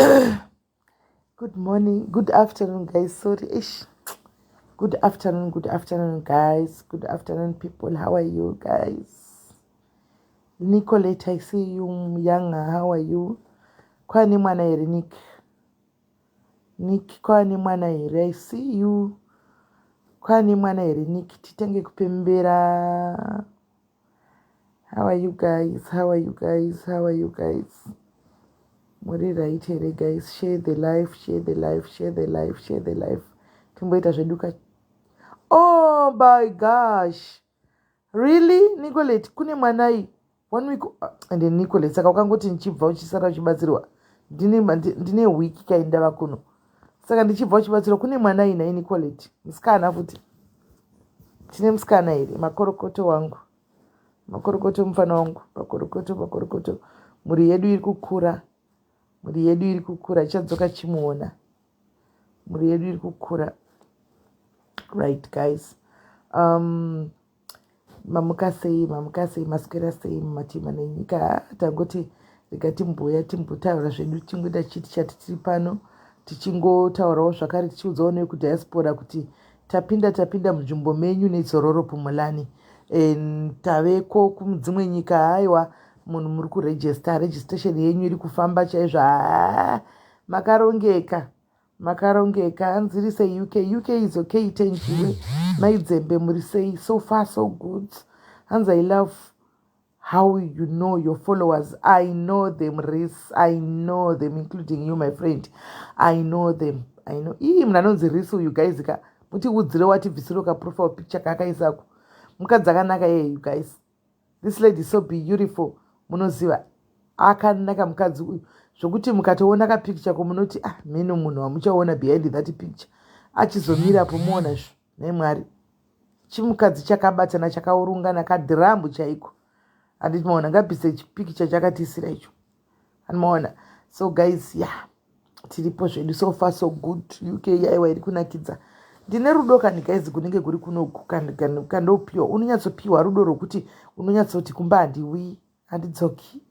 Good morning, good afternoon, guys. Sorry, ish. Good afternoon, good afternoon, guys. Good afternoon, people. How are you guys? Nicolette, I see you, younger. How are you? Kwani mwana here, Nick? Nick, kwani mwana here? I see you. Kwani mwana here, Nick? Titenge kupembera. How are you guys? How are you guys? How are you guys? Muri right here, guys? Share the life, share the life, share the life, share the life. Timboita zvedu ka. Oh my gosh, really, Nicolette? Kune mwanai one week and Nicolette, saka ukangoti ndichibva uchisara uchibatsirwa, ndine wiki kaindava kuno, saka ndichibva uchibatsirwa. Kune mwanai nai, Nicolette? Musikana futi? Tine musikana here? Makorokoto wangu, makorokoto mufana wangu, makorokoto, makorokoto. Mhuri yedu iri kukura, mhuri yedu iri kukura. Ichadzoka chimuona. Mhuri yedu iri kukura. Right, guys, mamuka sei? Mamuka sei? Maswera sei mumatima nenyika? Tangoti rega timboya timbotaura zvedu, tingoita chiti chati tiri pano, tichingotaurawo zvakare, tichiudzawo nekudiaspora kuti tapinda, tapinda munzvimbo menyu nezororo pumulani. Taveko kudzimwe nyika. Haiwa, munhu muri kuregister, registration yenyu iri kufamba chaizvo. Haa, makarongeka, makarongeka. Hanziri sei UK? UK is okay, tenjiwe. Maidzembe, muri sei? So far so good. Hanzi, "I love how you know your followers." I know them, Ris. I know them, including you, my friend. I know them, I know. Ii, munhu anonzi Ris uyu, guys ka, mutiudzire, watibvisiro kaprofile picture kaakaisako. Mukadzi akanaka yeye, you guys. This lady is so beautiful. Munoziva, akanaka mukadzi uyu zvokuti mukatoona kapicture ko munoti, "Ah, meno munhu wamuchaona behind that picture." Achizomirapo, muona zvo nemwari, chimukadzi chakabatana, chakaurungana, kadhirambu chaiko. Handiti maona? Ngabvise chipikicha chakatisira icho, handimaona? So guys, ya, yeah, tiripo zvedu. So far so good. UK yaiwa iri kunakidza. Ndine rudo kani, guys, kunenge kuri kunoku kandopiwa. Unonyatsopiwa rudo rwokuti unonyatsoti kumba handiwi, handidzoki,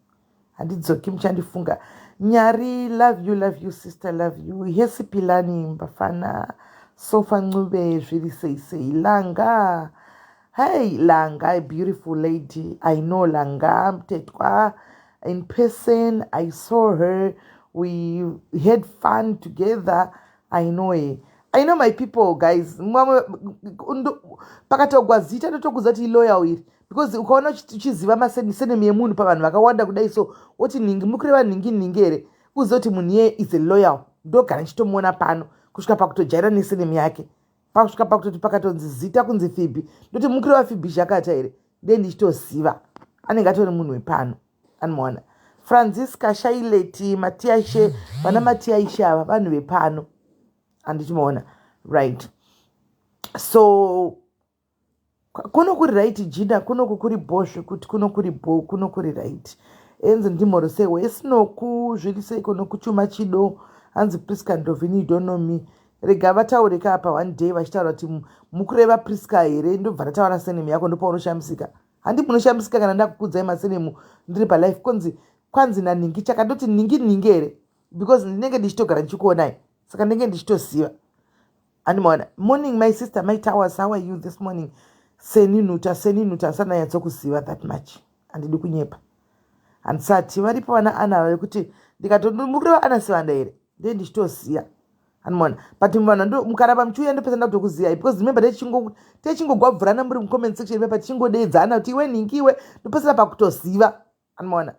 handidzoki, muchandifunga. Nyari, love you, love you, sister, love you. Hesipilani mbafana, Sofa Ncube, zviri sei sei? Langa, hey Langa, beautiful lady. I know Langa Mtetwa in person. I saw her, we had fun together. I know her. I know my people, guys. Pakataugwa zita, ndotokuza kuti iloyal iri, because ukaona uchiziva masurname yemunhu pavanhu vakawanda kudai, so woti nhingi, mukureva nhingi nhingi here? Uziva kuti munhu iye is a loyal. Ndogara ndichitomuona pano kusvika pakutojaira nesurname yake, pakusvika pakutoti pakatonzi zita kunzi Fibi, ndoti mukureva Fibi Zhakata here? Ndee ndichitoziva anenge atori munhu wepano. Anomaona Francisca, Shaileti, Matiaishe, vana Matiaishe ava vanhu vepano, handichimaona? Right, so kuno kuri right, Jina, kunoku kuri bho zvekuti kuno kuri bho, kuno kuri right. Enzi ndimhoro sei wesinoku, zviri seiko nokuchuma chido? Hanzi Prisca Ndovini, you don't know me. Rega vataure ka one day vachitaura kuti mukureva Prisca here, ndobva ndataura surname yako, ndopaunoshamisika. Handi munoshamisika kana ndakukudzai masurname ndiri palife? Konzi kwanzi naningi, chakandoti ningi ningi here? Because ndinenge ndichitogara ndichikuonai, saka ndinenge ndichitoziva, andimaona? Morning, my sister, my towers. How are you this morning? Seninuta, seninuta, handisati that much, handidi kunyepa, handisati. Varipo vana ana vekuti ndikatomukureva ana Sivanda here, ndee ndichitoziva, andimaona? But vanhu mukaramba muchiuya, ndopesa ndakutokuziyai, because remember, techingogwabvurana muri mucomment section pepa, tichingodeedzana kuti iwe nhingi iwe, ndopesera pakutoziva, andimaona?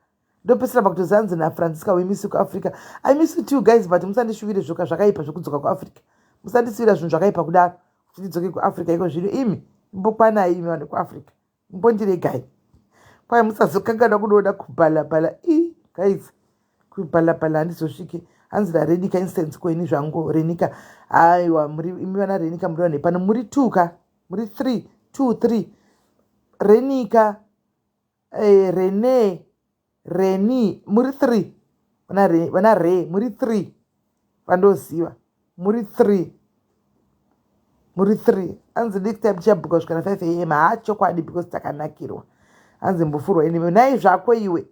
Ndopesera pakutoziva. Hanzi naFrancisca, "We miss you kuAfrica." I miss you too, guys, but musandishuvire zvoka zvakaipa zvekudzoka kuAfrica. Musandisivira zvinhu zvakaipa kudaro kuti ndidzoke kuAfrica iko zvino. Imi mbokwanai, imi vanhu kuAfrica, mbondiregai. Kwai musazokangana kunoona kubhalabhala. I guys, kubhalabhala handizosviki. Hanzi naRenika instance, kweni zvangu Renika? Aiwa, imi vana Renika muri vanhu pano, muri two ka, muri three, two, three. Renika, Rene, Reni, muri three. Vana Re, muri three. Vandoziva muri three, muri three. Hanzi next time tichabhuka kusvika na5 a.m. Haa, chokwadi, because takanakirwa. Hanzi mbofurwa ine nhai zvako iwe.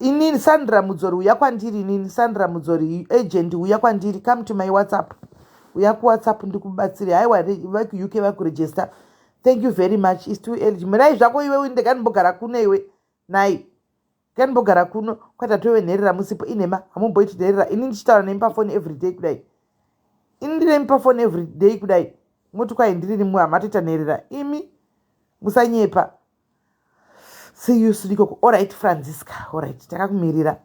Inini Sandra Mudzori, uya kwandiri. Inini Sandra Mudzori, agent, uya kwandiri. Come to my WhatsApp, uya kuWhatsApp ndikubatsire. Haiwa, vekuUK vakuregister, thank you very much. Is too early. Mirai zvako iwe, ndekanimbogara kuno iwe. Nai kanimbogara kuno kwatatove nherera musipo inhema. Hamumboiti nherera. Ini ndichitaura nemi pafoni everyday kudai, ini ndinemi pafoni everyday kudai, moti kwai ndirini muhamatoita nherera. Imi musanyepa. See you soon ikoko. Alright, Francisca, alright, takakumirira.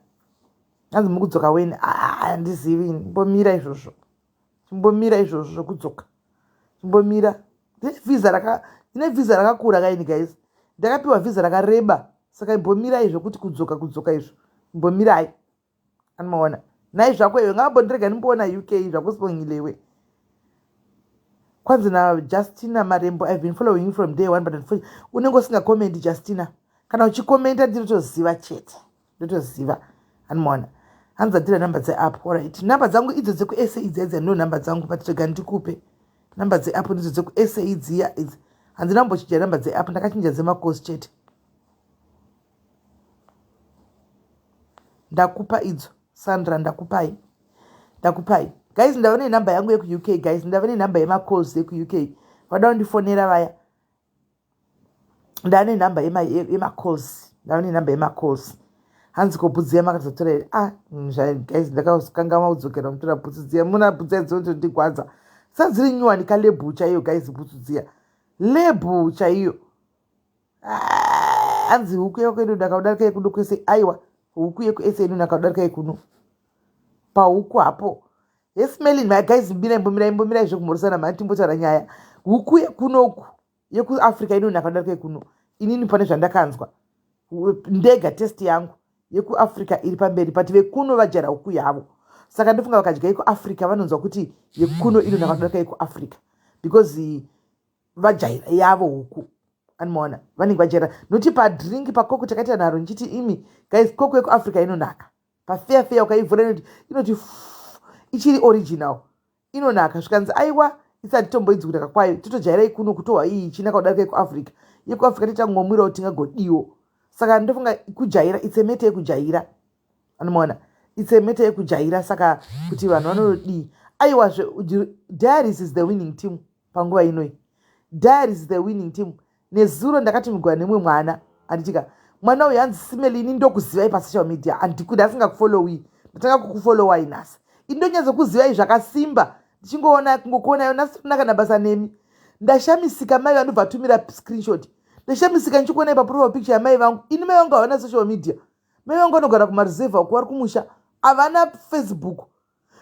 Hanzi mukudzoka weni? Handizivi, mbomira izvozvo, chimbomira izvozvo zvokudzoka, chimbomira. Ndine vhisa rakakura kaini guys, ndakapiwa vhisa rakareba, saka imbomirai zvokuti kudzoka kudzoka izvo, imbomirai. Anomaona nai zvako iwe, ngavambondirega ndimboona UK zvakusibongilewe. Kwanzi naJustina Marembo, "I've been following you from day one, but unfortunately unenge usingakomendi." Justina, kana uchikomenda ndinotoziva chete, ndotoziva. Anomaona hanzi adira namba dzeapp. Alright, namba dzangu idzo dzekusa idzi ndo namba dzangu, but rega ndikupe namba dzeapp, ndidzo dzekusa idziya idzi. Handina kumbochinja namba dzeapp, ndakachinja dzemakosi chete. Ndakupa idzo, Sandra, ndakupai, ndakupai. Guys, ndava nenhamba yangu yekuUK. Guys, ndava nenhamba yemacalls yekuUK. Vada kundifonera vaya, ndava nenhamba yemacalls, ndava nenhamba yemacalls. Hanzi ko bhutsu dziya makazotora here? Ah guys, ndakakangama kudzokera mutora bhutsu dziya. Muna bhutsu dziya dzinotondigwadza, sadziri nyuwani kalebhu chaiyo. Guys, bhutsu dziya lebhu chaiyo. Ah, hanzi huku yako inonaka kudarika yekuno kwese. Aiwa, huku yekusa inonaka kudarika yekuno pahuku hapo. Yes, Melin, my guys, mirai, mbomirai, mbomirai zvekumhorosana mhani, timbotaura nyaya. Huku yekunoku, yekuAfrica inonaka kudarika yekuno. Inini pane zvandakanzwa ndega, taste yangu yekuAfrica iri pamberi, but vekuno vajaira huku yavo, saka ndofunga vakadya yekuAfrica vanonzwa kuti yekuno inonaka kudarika yekuAfrica because vajaira yavo huku. Anomaona vanenge vajaira noti padrink paCoke takaita nharo ndichiti, imi guys, Coke yekuAfrica inonaka pafeya feya, ukaivhura inoti ichiri original, inonaka. Zvikanzi aiwa, isati tomboidzi kunaka kwayo, totojairai kuno kutohwa iyi ichinaka kudarika yekuAfrica. YekuAfrica tichangomwirawo tingagodiwo. Saka ndofunga kujaira, it's a matter yekujaira. Anomaona, it's a matter yekujaira. Saka kuti vanhu vanodii? Aiwazve, Diaries is the winning team panguva inoi. Diaries is the winning team. Nezuro ndakatumigwa nemumwe mwana, handitika mwana uyu hanzi, "Simelini, ndokuzivai pasocial media, handikuti asingakufollowi, ndatanga kukufollowai nhasi. Ini ndonyatsokuzivai zvakasimba, ndichingoona kungokuonai nasina kana basa nemi. Ndashamisika." Mai vandobva atumira screenshot. "Ndashamisika ndichikuonai paprofile picture yamai vangu. Ini mai vangu havana social media, mai vangu vanogara kumareserva uko, vari kumusha, havana Facebook.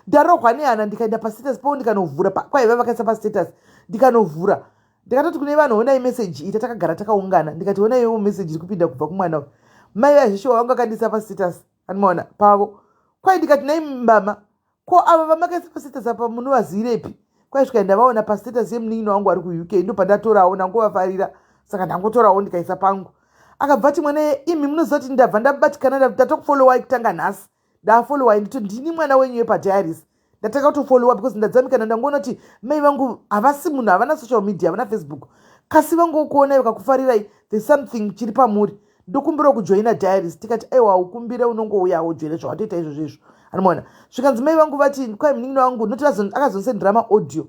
Ndarohwa nehana, ndikaenda pastatus pavo ndikanovhura, kwaiva vakaisa pastatus, ndikanovhura, ndikatoti kune vanhu, 'Onai meseji ita.' Takagara takaungana, ndikati, 'Onaiwo meseji iri kupinda kubva kumwana uyu.' Mai vazvishuwa vangu vakandisa pastatus, anomaona pavo kwai. Ndikati, 'Nai mbama, ko ava vamakaisa pastatus apa munovazivirepi?' Kwaisvika ndavaona pastatus yemunin'ina wangu ari kuUK, ndopandatorawo, ndangovafarira, saka ndangotorawo ndikaisa pangu." Akabva ati, "Mwana imi, munoziva kuti ndabva ndabatikana, ndatokufollowai kutanga nhasi, ndafollowai, ndito ndini mwana wenyu wepadiaries, ndatanga kutofollowa because ndadzamikana, ndangoona kuti mai vangu havasi munhu, havana social media, havana Facebook, kasi vangokuonai vakakufarirai. There's something chiri pamuri, ndokumbirawo kujoina Diaries." Tikati, "Aiwa, ukumbire, unongouyawo joina zvawatoita izvozvo izvo." Anomaona zvikanzi, "Mai vangu vati kwai munin'ina wangu noti akazonsendera maaudio,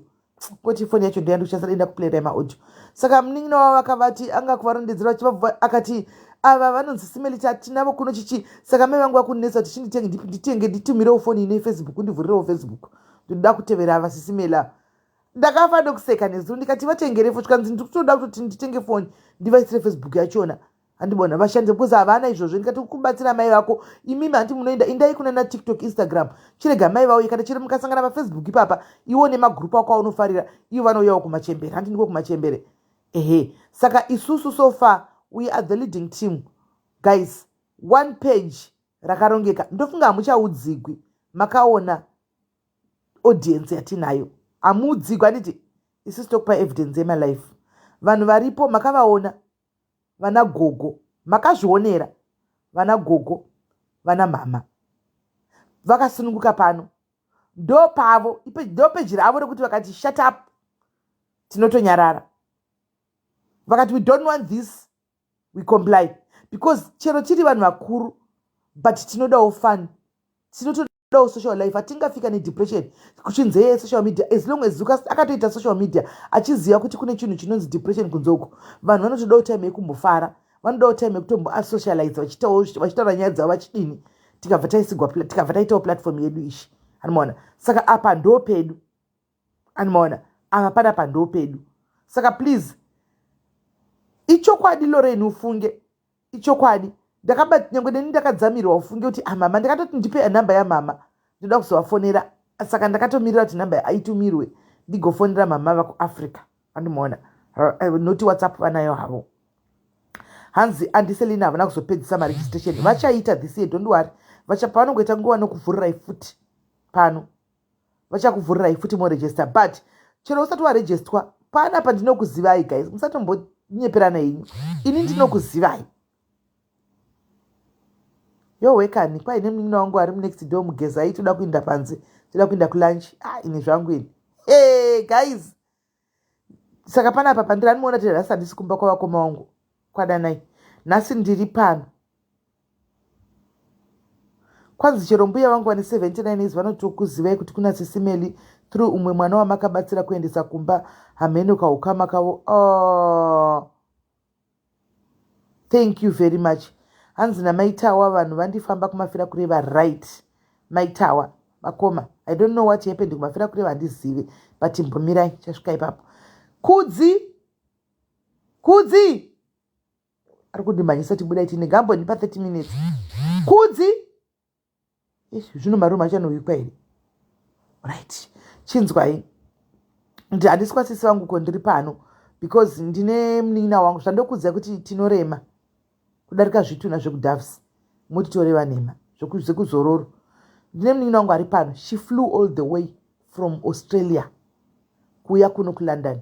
koti foni yacho ndoyandikushandisa, enda kuplayera maaudio. Saka munin'ina wavo akavati anga kuvarondedzera vachivabva, akati ava vanonzi Simelita, tinavo kuno chichi. Saka mai vangu vakunetsa kuti chinditenge, nditenge, nditumirewo foni ine Facebook, ndivhurirewo Facebook, ndinoda kutevera ava sisimela." Ndakafa nokuseka nezuro, ndikati, "Vatengerefo." Zvikanzi, "Ndikutoda kutoti nditenge foni ndivaisire Facebook yachona, handibona vashandise because havana izvozvo." Ndikati, "Kubatsira mai vako imimi, handi munoenda, indai kuna naTikTok, Instagram, chirega mai vauye. Kana chiri mukasangana paFacebook ipapa, iwo nemagurupu ako aunofarira, ivo vanouyawo kumachembere, handi ndiko kumachembere?" Ehe. Saka isusu so far we are the leading team, guys. One page rakarongeka, ndofunga hamuchaudzigwi. Makaona audience yatinayo, hamuudzigwi, handiti? Isusu tokupa evidence yemalife, vanhu varipo makavaona, vana gogo makazvionera, vana gogo, vana mhama vakasununguka pano. Ndo pavo, ndo peji ravo rekuti vakati shut up, tinotonyarara. Vakati we don't want this, we comply, because chero tiri vanhu vakuru. But tinodawo fun, tinotodawo social life. Hatingafika nedepression kuchinzeye social media. As long as Zuka akatoita social media achiziva kuti kune chinhu chinonzi depression kunze uko, vanhu vanotodawo time yekumbofara, vanodawo time yekutomboasocialize, vachitaura nyaya dzavo, vachidini. Tikabva taisigwa, tikabva taitawo platform yedu ishi, anomaona. Saka apa ndo pedu, anomaona, apa panapa ndo pedu. Saka please, ichokwadi, Lorraine, ufunge ichokwadi. Nyange neni ndakadzamirwa, ufunge kuti amama, ah, ndakatoti ndipe nhamba yamama, ndoda kuzovafonera. Saka ndakatomirira kuti nhamba aitumirwe, ndigofonera mama vakuAfrica, andimaona. Noti WhatsApp vanayo havo. Hanzi Auntie Selina havana kuzopedzisa maregistration, vachaita this year, don't worry. Pavanongoita nguva nokuvhurirai futi pano, vachakuvhurirai futi moregister. But chero usati warejistwa panapa, ndinokuzivai guys, musatombonyeperana henyu, ini ndinokuzivai. Yowekani kwaine munin'ina wangu ari munext door, mugezai, toda kuinda panze, toda kuinda kulunch. Ah, ini zvangu ini. Hey, guys, saka panapa pandiri, anomuona kuti nhasi handisi kumba kwavakoma wangu kwadanai, nhasi ndiri pano. Kwanzi chero mbuya vangu vane 79 years vanotokuzivai kuti kuna Sisi Melly through umwe mwana wamakabatsira kuendesa kumba, hameno kaukama kavo. Oh. Thank you very much. Hanzi namaitawa, vanhu vandifamba kumafira kureva, right? Maitawa vakoma, I don't know what happened kumafira kureva, handizive, but mbomirai, chasvika ipapo. Kudzi, Kudzi ari kundimhanyisa kuti budai tine gambonipa 30 minutes. Kudzi, zvino marume achanovikwa here? Right, chinzwai, handisi kwasisi vangu ko, ndiri pano because ndine munin'ina wangu. Zvandokudzai kuti tinorema kudarika zvitunha zvekudhavs, moti toreva nhema zvekuzororo. Ndine munin'ina wangu ari pano. She flew all the way from Australia kuuya kuno kuLondon.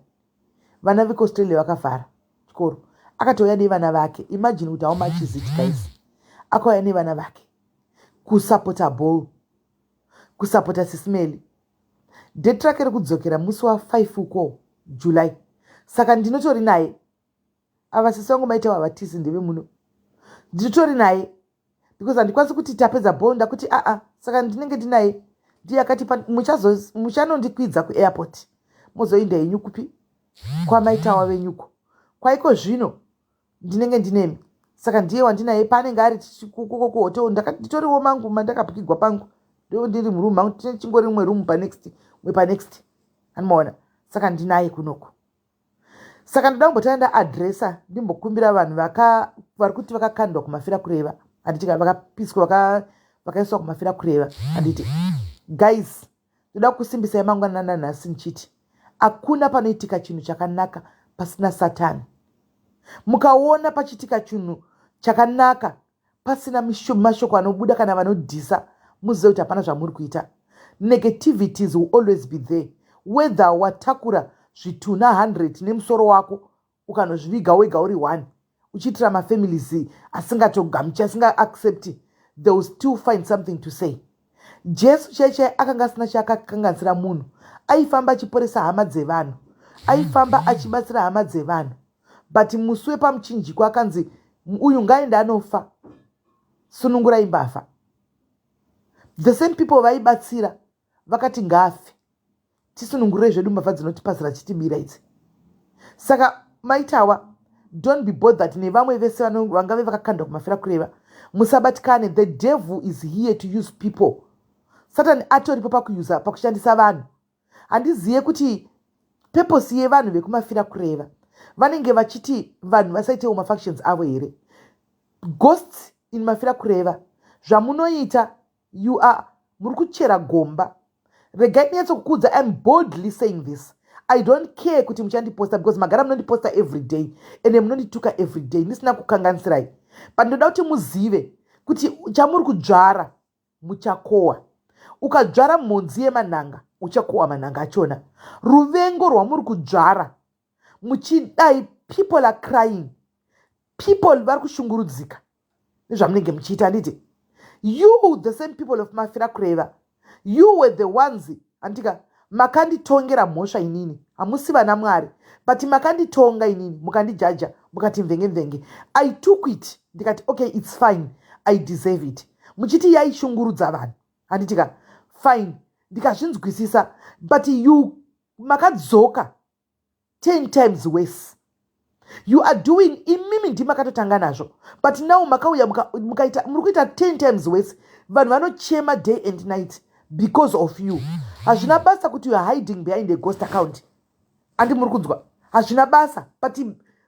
Vana vekuAustralia vakavhara chikoro, akatouya nevana vake. Imagine kuti how much is it, guys? Akauya nevana vake kusapota ball, kusapota Sisi Melly. Date rake rekudzokera musi wa5 uko July. Saka ndinotori naye. Ava sisi vangu maitawo, havatisi, ndeve muno, ndinotori naye because handikwanisi kuti tapedza ball ndakuti aa. Saka ndinenge ndinaye, ndiye akati muchanondikwidza kuairport, mozoinda henyu kupi kwamaitawa venyuko kwaiko. Zvino ndinenge ndinemi, saka ndiye wandinaye paanenge ari kuhotel. Nditoriwo mangu mandakabhukigwa pangu, ndo ndiri murumu mangu, tine chingori rimwe rumu panext, mwe panext, anomaona. Saka ndinaye kunoko. Saka ndoda kumbotanga ndaadresa, ndimbokumbira vanhu vari kuti vakakandwa kumafira kureva, handiti? Vakapiswa, vakaiswa kumafira kureva, handiti? Guys, ndoda kusimbisai mangwanana nhasi ndichiti hakuna panoitika chinhu chakanaka pasina Satani. Mukaona pachitika chinhu chakanaka pasina mashoko anobuda kana vanodhisa, muzive kuti hapana zvamuri kuita. Negativities will always be there, whether watakura zvitunha 100 nemusoro wako, ukanozviviga wega uri one, uchiitira mafamilies asingatogamuchi, asingaaccepti, they will still find something to say. Jesu chai chai akanga asina chaakakanganisira munhu. Aifamba achiporesa hama dzevanhu, aifamba achibatsira hama dzevanhu, but musi wepamuchinjiko akanzi, "Uyu ngaende anofa, sunungurai mbavha." The same people vaibatsira vakati, "Ngafe, tisunungurire zvedu mbavha dzinotipazira chitibira idzi." Saka maitawa, don't be bothered nevamwe vese vangave vakakandwa kumafira kureva, musabatikane. The devil is here to use people. Satani atoripo pakuyuza, pakushandisa vanhu. Handizive kuti purpose yevanhu vekumafira kureva, vanenge vachiti vanhu vasaitewo mafactions avo here? Ghosts in mafira kureva, zvamunoita, you are muri kuchera gomba. Regai ndinyatsokukudza, I am boldly saying this, I don't care kuti muchandiposta, because magara munondiposta every day ende munondituka every day ndisina kukanganisirai. But ndoda kuti muzive kuti chamuri kudzvara muchakohwa. Ukadzvara mhonzi yemanhanga, uchakohwa manhanga achona. Ruvengo rwamuri kudzvara muchidai, people are crying, people vari kushungurudzika nezvamunenge muchiita, handiti? You, the same people of mafira kureva, you were the ones, handika, makanditongera mhosva inini. Hamusi vana Mwari, but makanditonga inini, mukandijaja, mukati mvenge mvenge. I took it, ndikati, "Okay, it's fine, I deserve it." Muchiti yaishungurudza vanhu, handiti ka? Fine, ndikazvinzwisisa, but you makadzoka 10 times worse. You are doing, imimi ndimakatotanga nazvo, but now makauya mukaita, muri kuita 10 times worse. Vanhu vanochema day and night because of you. Hazvina basa kuti you are hiding behind a ghost account, handi muri kunzwa? Hazvina basa, but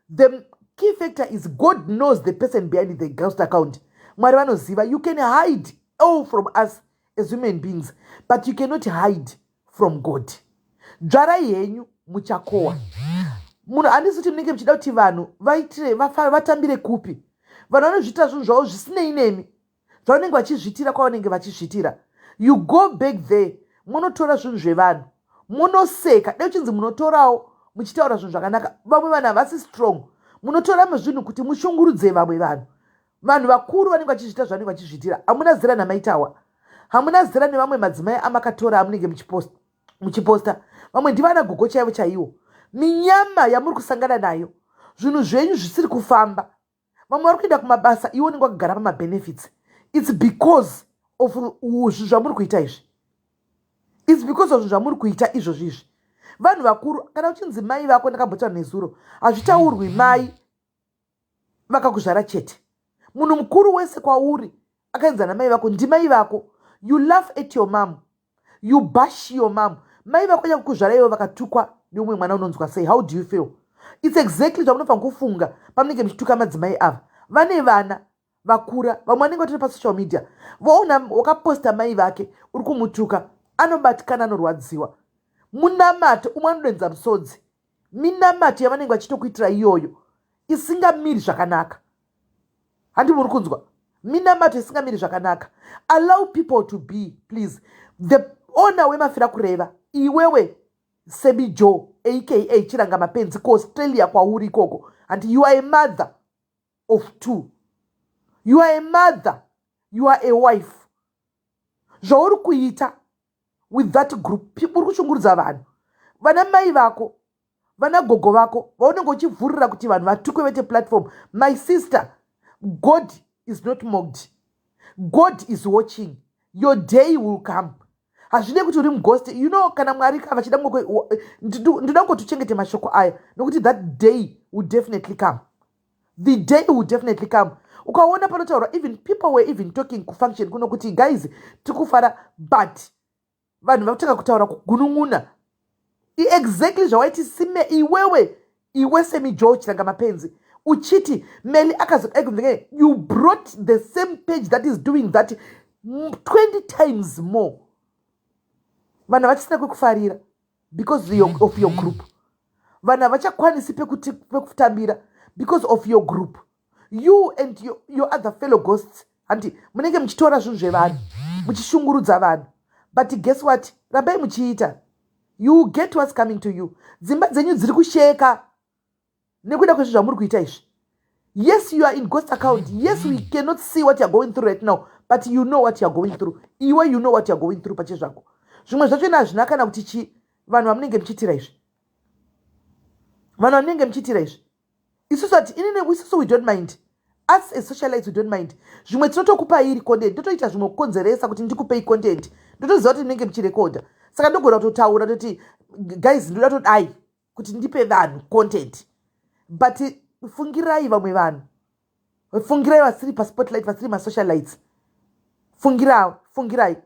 the key factor is God knows the person behind the ghost account. Mwari vanoziva. You can hide all from us as human beings, but you cannot hide from God. Dzvarai henyu, muchakohwa. Munhu handisi kuti munenge muchida kuti vanhu vaitire, vatambire kupi. Vanhu vanozviitira zvinhu zvavo zvisinei nemi, zvavanenge vachizvitira kwavanenge vachizvitira. You go back there, munotora zvinhu zvevanhu, munoseka. Dai uchinzi munotorawo muchitaura zvinhu zvakanaka, vamwe vanhu havasi strong. Munotora zvinhu kuti mushungurudze vamwe vanhu, vanhu vakuru vanenge vachizviita zvavanenge vachizviitira. Hamuna zera namaitawa, hamuna zera nevamwe madzimai amakatora amunenge muchiposta. Vamwe ndivana gogo chaivo chaivo. Minyama yamuri kusangana nayo, zvinhu zvenyu zvisiri kufamba, vamwe vari kuenda kumabasa, iwo unenge wakagara pamabenefits. It's because of zvinhu zvamuri kuita izvi. It's because of zvinhu zvamuri kuita izvozvo izvi. Vanhu vakuru, kana uchinzi mai vako, ndakambotaura nezuro, hazvitaurwi mai vakakuzvara chete. Munhu mukuru wese kwauri akaenzana namai vako ndimai vako. You laugh at your mom, you bash your mom. Mai vako nyakukuzvara ivo vakatukwa neumwe mwana, unonzwa sei? How do you feel? It's exactly zvamunofanira kufunga pamunenge muchituka madzimai ava. Vane vana vakura, vamwe vanenge vatori pasocial media, voona wakaposta mai vake uri kumutuka, anobatikana, anorwadziwa. Munamato umwe anodonza musodzi, minamato yavanenge vachitokuitira iyoyo isingamiri zvakanaka. Handi muri kunzwa? Minamato isingamiri zvakanaka. Allow people to be, please. The owner wemafira kureva, iwewe Semi Joe, aka Chiranga Mapenzi, kuAustralia kwauri ikoko, handi you are a mother of two, you are a mother, you are a wife. Zvauri kuita with that group, uri kushungurudza vanhu. Vana mai vako, vana gogo vako vaunenge uchivhurira kuti vanhu vatukwe vete platform. My sister, God is not mocked. God is watching. Your day will come. Hazvide kuti uri mughost. Kana Mwari vachida, ndinoda kungoti uchengete mashoko aya, nokuti that day will definitely come. The day will definitely come. Ukaona panotaurwa, even people were even talking kufunction kuno kuti, "Guys, tiri kufara," but vanhu vakutanga kutaura kugunun'una. Exactly zvawaiti sime iwewe, iwe Semi Joe Chiranga Mapenzi, uchiti Meli akazodai. You brought the same page that is doing that 20 times more. Vanhu havachisina kwekufarira because of your group. Vanhu havachakwanisi pekutambira because of your group. You and your other fellow ghosts, handi munenge muchitora zvinhu zvevanhu, muchishungurudza vanhu. But guess what? Rambai muchiita, you get what's coming to you. Dzimba dzenyu dziri kusheka nekuda kwezvinhu zvamuri kuita izvi. Yes, you are in ghost account. Yes, we cannot see what you are going through right now, but you know what you are going through. Iwe, you know what you are going through pachezvako. Zvimwe zvachona hazvina kana kuti chi. Vanhu vamunenge muchiitira izvi, vanhu vanenge muchiitira izvi, isusu ati inini, isusu we don't mind. Us as socialites, we don't mind. Zvimwe tinotokupai iri content, totoita zvimwe kukonzeresa kuti ndikupei content. Ndotoziva kuti munenge muchirekodha, saka ndogona kutotaura toti, "Guys, ndoda todai kuti ndipe vanhu content." But fungirai vamwe vanhu, fungirai vasiri paspotlight, vasiri masocialites. Fungirai, fungirai,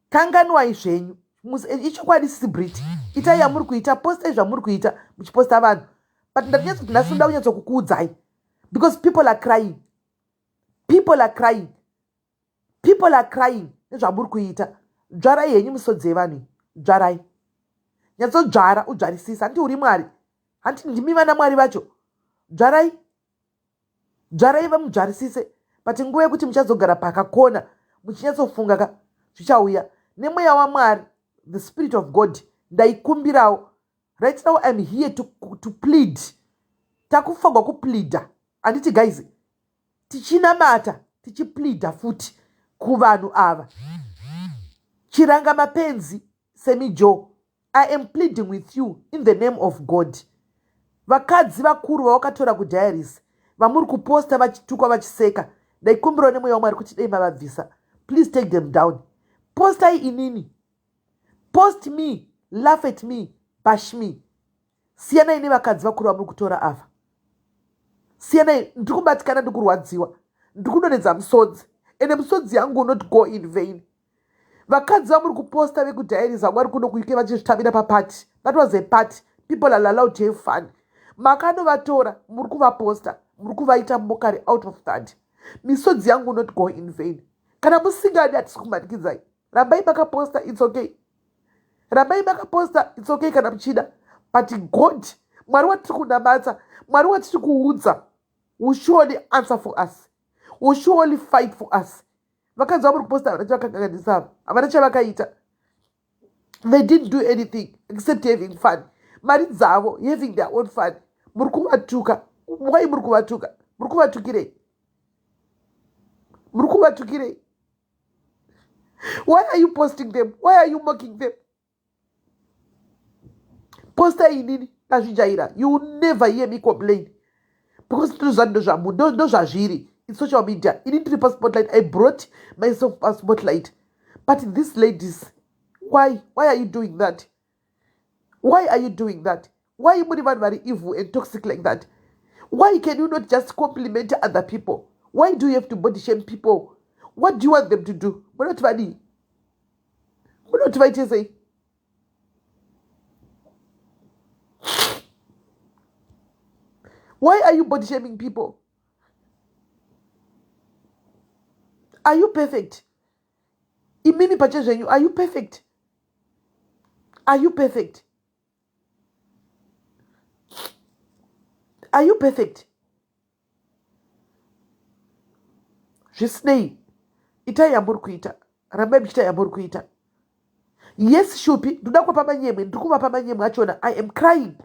kanganwai zvenyu. Ichokwadi, sisibrit, itai yamuri kuita, postai zvamuri kuita, muchiposta vanhu. But ndatinyatsoti nhasi ndoda kunyatsokukuudzai because people are crying, people are crying, people are crying nezvamuri kuita. Dzvarai henyu misodzi yevanhu, dzvarai, nyatsodzvara, udzvarisisa. Handi uri Mwari? Handi ndimi vana Mwari vacho? Dzvarai, dzvarai, vamudzvarisise. But nguva yekuti muchazogara pakakona muchinyatsofunga ka, zvichauya nemweya waMwari, the spirit of God. Ndaikumbirawo, right now I'm here to plead. Takufanirwa kupleada, handiti guys? Tichinamata, tichipleada futi kuvanhu ava. Chiranga Mapenzi, Semi Joe, I am pleading with you in the name of God. Vakadzi vakuru vavakatora kudiaries, vamuri kuposta vachitukwa, vachiseka, Ndaikumbirawo nemweya waMwari kuti dei mavabvisa. Please take them down. Postai inini. Post me, laugh at me, bash me. Siyanai nevakadzi vakuru vamuri kutora ava. Siyanai, ndiri kubatikana, ndiri kurwadziwa, ndiri kudonhedza musodzi, ende musodzi yangu will not go in vain. Vakadzi vamuri kuposta vekudiaries vanga vari kuno kuUK vachizvitambira paparty. That was a party. People are allowed to have fun. Makanovatora, muri kuvaposta, muri kuvaita mockery out of that. Misodzi yangu will not go in vain. Kana musingadi, hatisi kumanikidzai. Rambai makaposta, it's okay. Rambai makaposta, it's okay kana muchida. But God, Mwari watiri kunamata, Mwari watiri kuudza, will surely answer for us, will surely fight for us. Vakadzi vamuri kuposta havana chavakakanganisa ava, havana chavakaita. They didn't do anything except having fun. Mari dzavo, having their own fun. Muri kuvatuka. Why muri kuvatuka? Muri kuvatukirei? Muri kuvatukirei? Why are you posting them? Why are you mocking them? Posta inini, ndazvijaira. You will never hear me complain because ndozvazviri in social media. Ini ndiri paspotlight. I brought myself paspotlight. But these ladies, why are you doing that? Why are you doing that? Why muri vanhu vari evil and toxic like that? Why can you not just compliment other people? Why do you have to body shame people? What do you want them to do? Munoti vadii? Munoti vaite sei? Why are you body shaming people? Are you perfect? Imimi pachezvenyu, are you perfect? Are you perfect? Are you perfect? Zvisinei, itai yamuri kuita, rambai muchiita yamuri kuita. Yes, Shupi, ndoda kuvapa manyemwe, ndiri kuvapa manyemwe achona. I am crying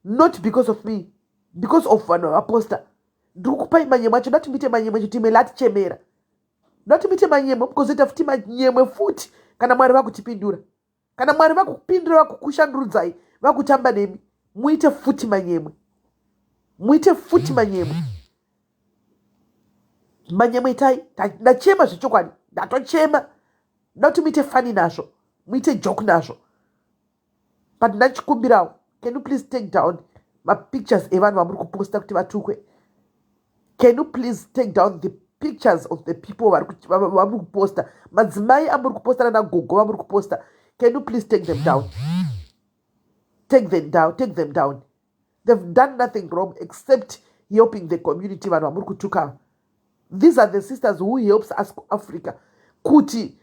not because of me, because of vanhu vavaposta. Ndiri kukupai manyemwe acho, ndati muite manyemwe acho, timwe latichemera, ndati muite manyemwe, mugozoita futi manyemwe futi kana Mwari vakutipindura. Kana Mwari vakupindura, vakukushandurudzai, vakutamba nemi, muite futi manyemwe, muite futi manyemwe. Manyemwe itai. Ndachema zvechokwadi, ndatochema. Nda kuti muite funny nazvo, muite joke nazvo, but ndachikumbirawo, can you please take down mapictures evanhu vamuri kuposta kuti vatukwe? Can you please take down the pictures of the people vamuri kuposta, madzimai amuri kuposta nanagogo vamuri kuposta? Can you please take them down? Take them down, take them down. They've done nothing wrong except helping the community. Vanhu vamuri kutuka, these are the sisters who helps us kuAfrica kuti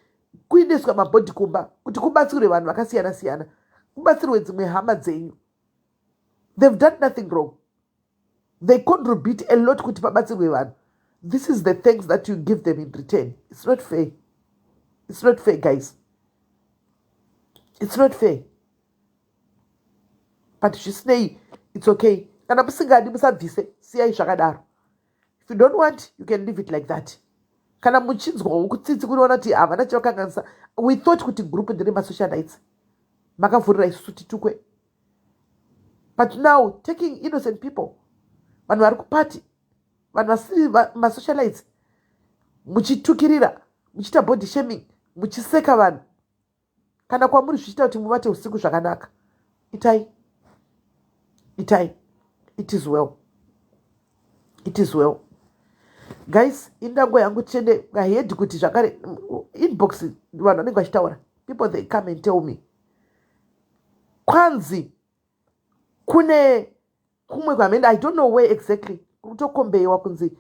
kuendeswa mabhodhi kumba, kuti kubatsirwe vanhu vakasiyana siyana, kubatsirwe dzimwe hama dzenyu. They've done nothing wrong. They contribute a lot kuti pabatsirwe vanhu. This is the things that you give them in return. It's not fair. It's not fair, guys. It's not fair. But zvisinei, it's okay. Kana musingadi, musabvise, siyai zvakadaro. If you don't want, you can leave it like that. Kana muchinzwawo kutsitsi kunoona kuti havana chavakanganisa, we thought kuti group ndere masocialites, makavhurira isusu titukwe, but now taking innocent people, vanhu vari kupati, vanhu vasiri masocialites, muchitukirira, muchiita body shaming, muchiseka vanhu. Kana kwamuri zvichiita kuti muvate usiku zvakanaka, itai, itai. It is well, it is well, guys. Indango yangu tiende ahead kuti zvakare inbox vanhu vanenge vachitaura. People, they come and tell me kwanzi kune kumwe kwamene, I don't know where exactly, kutokombewa kunzi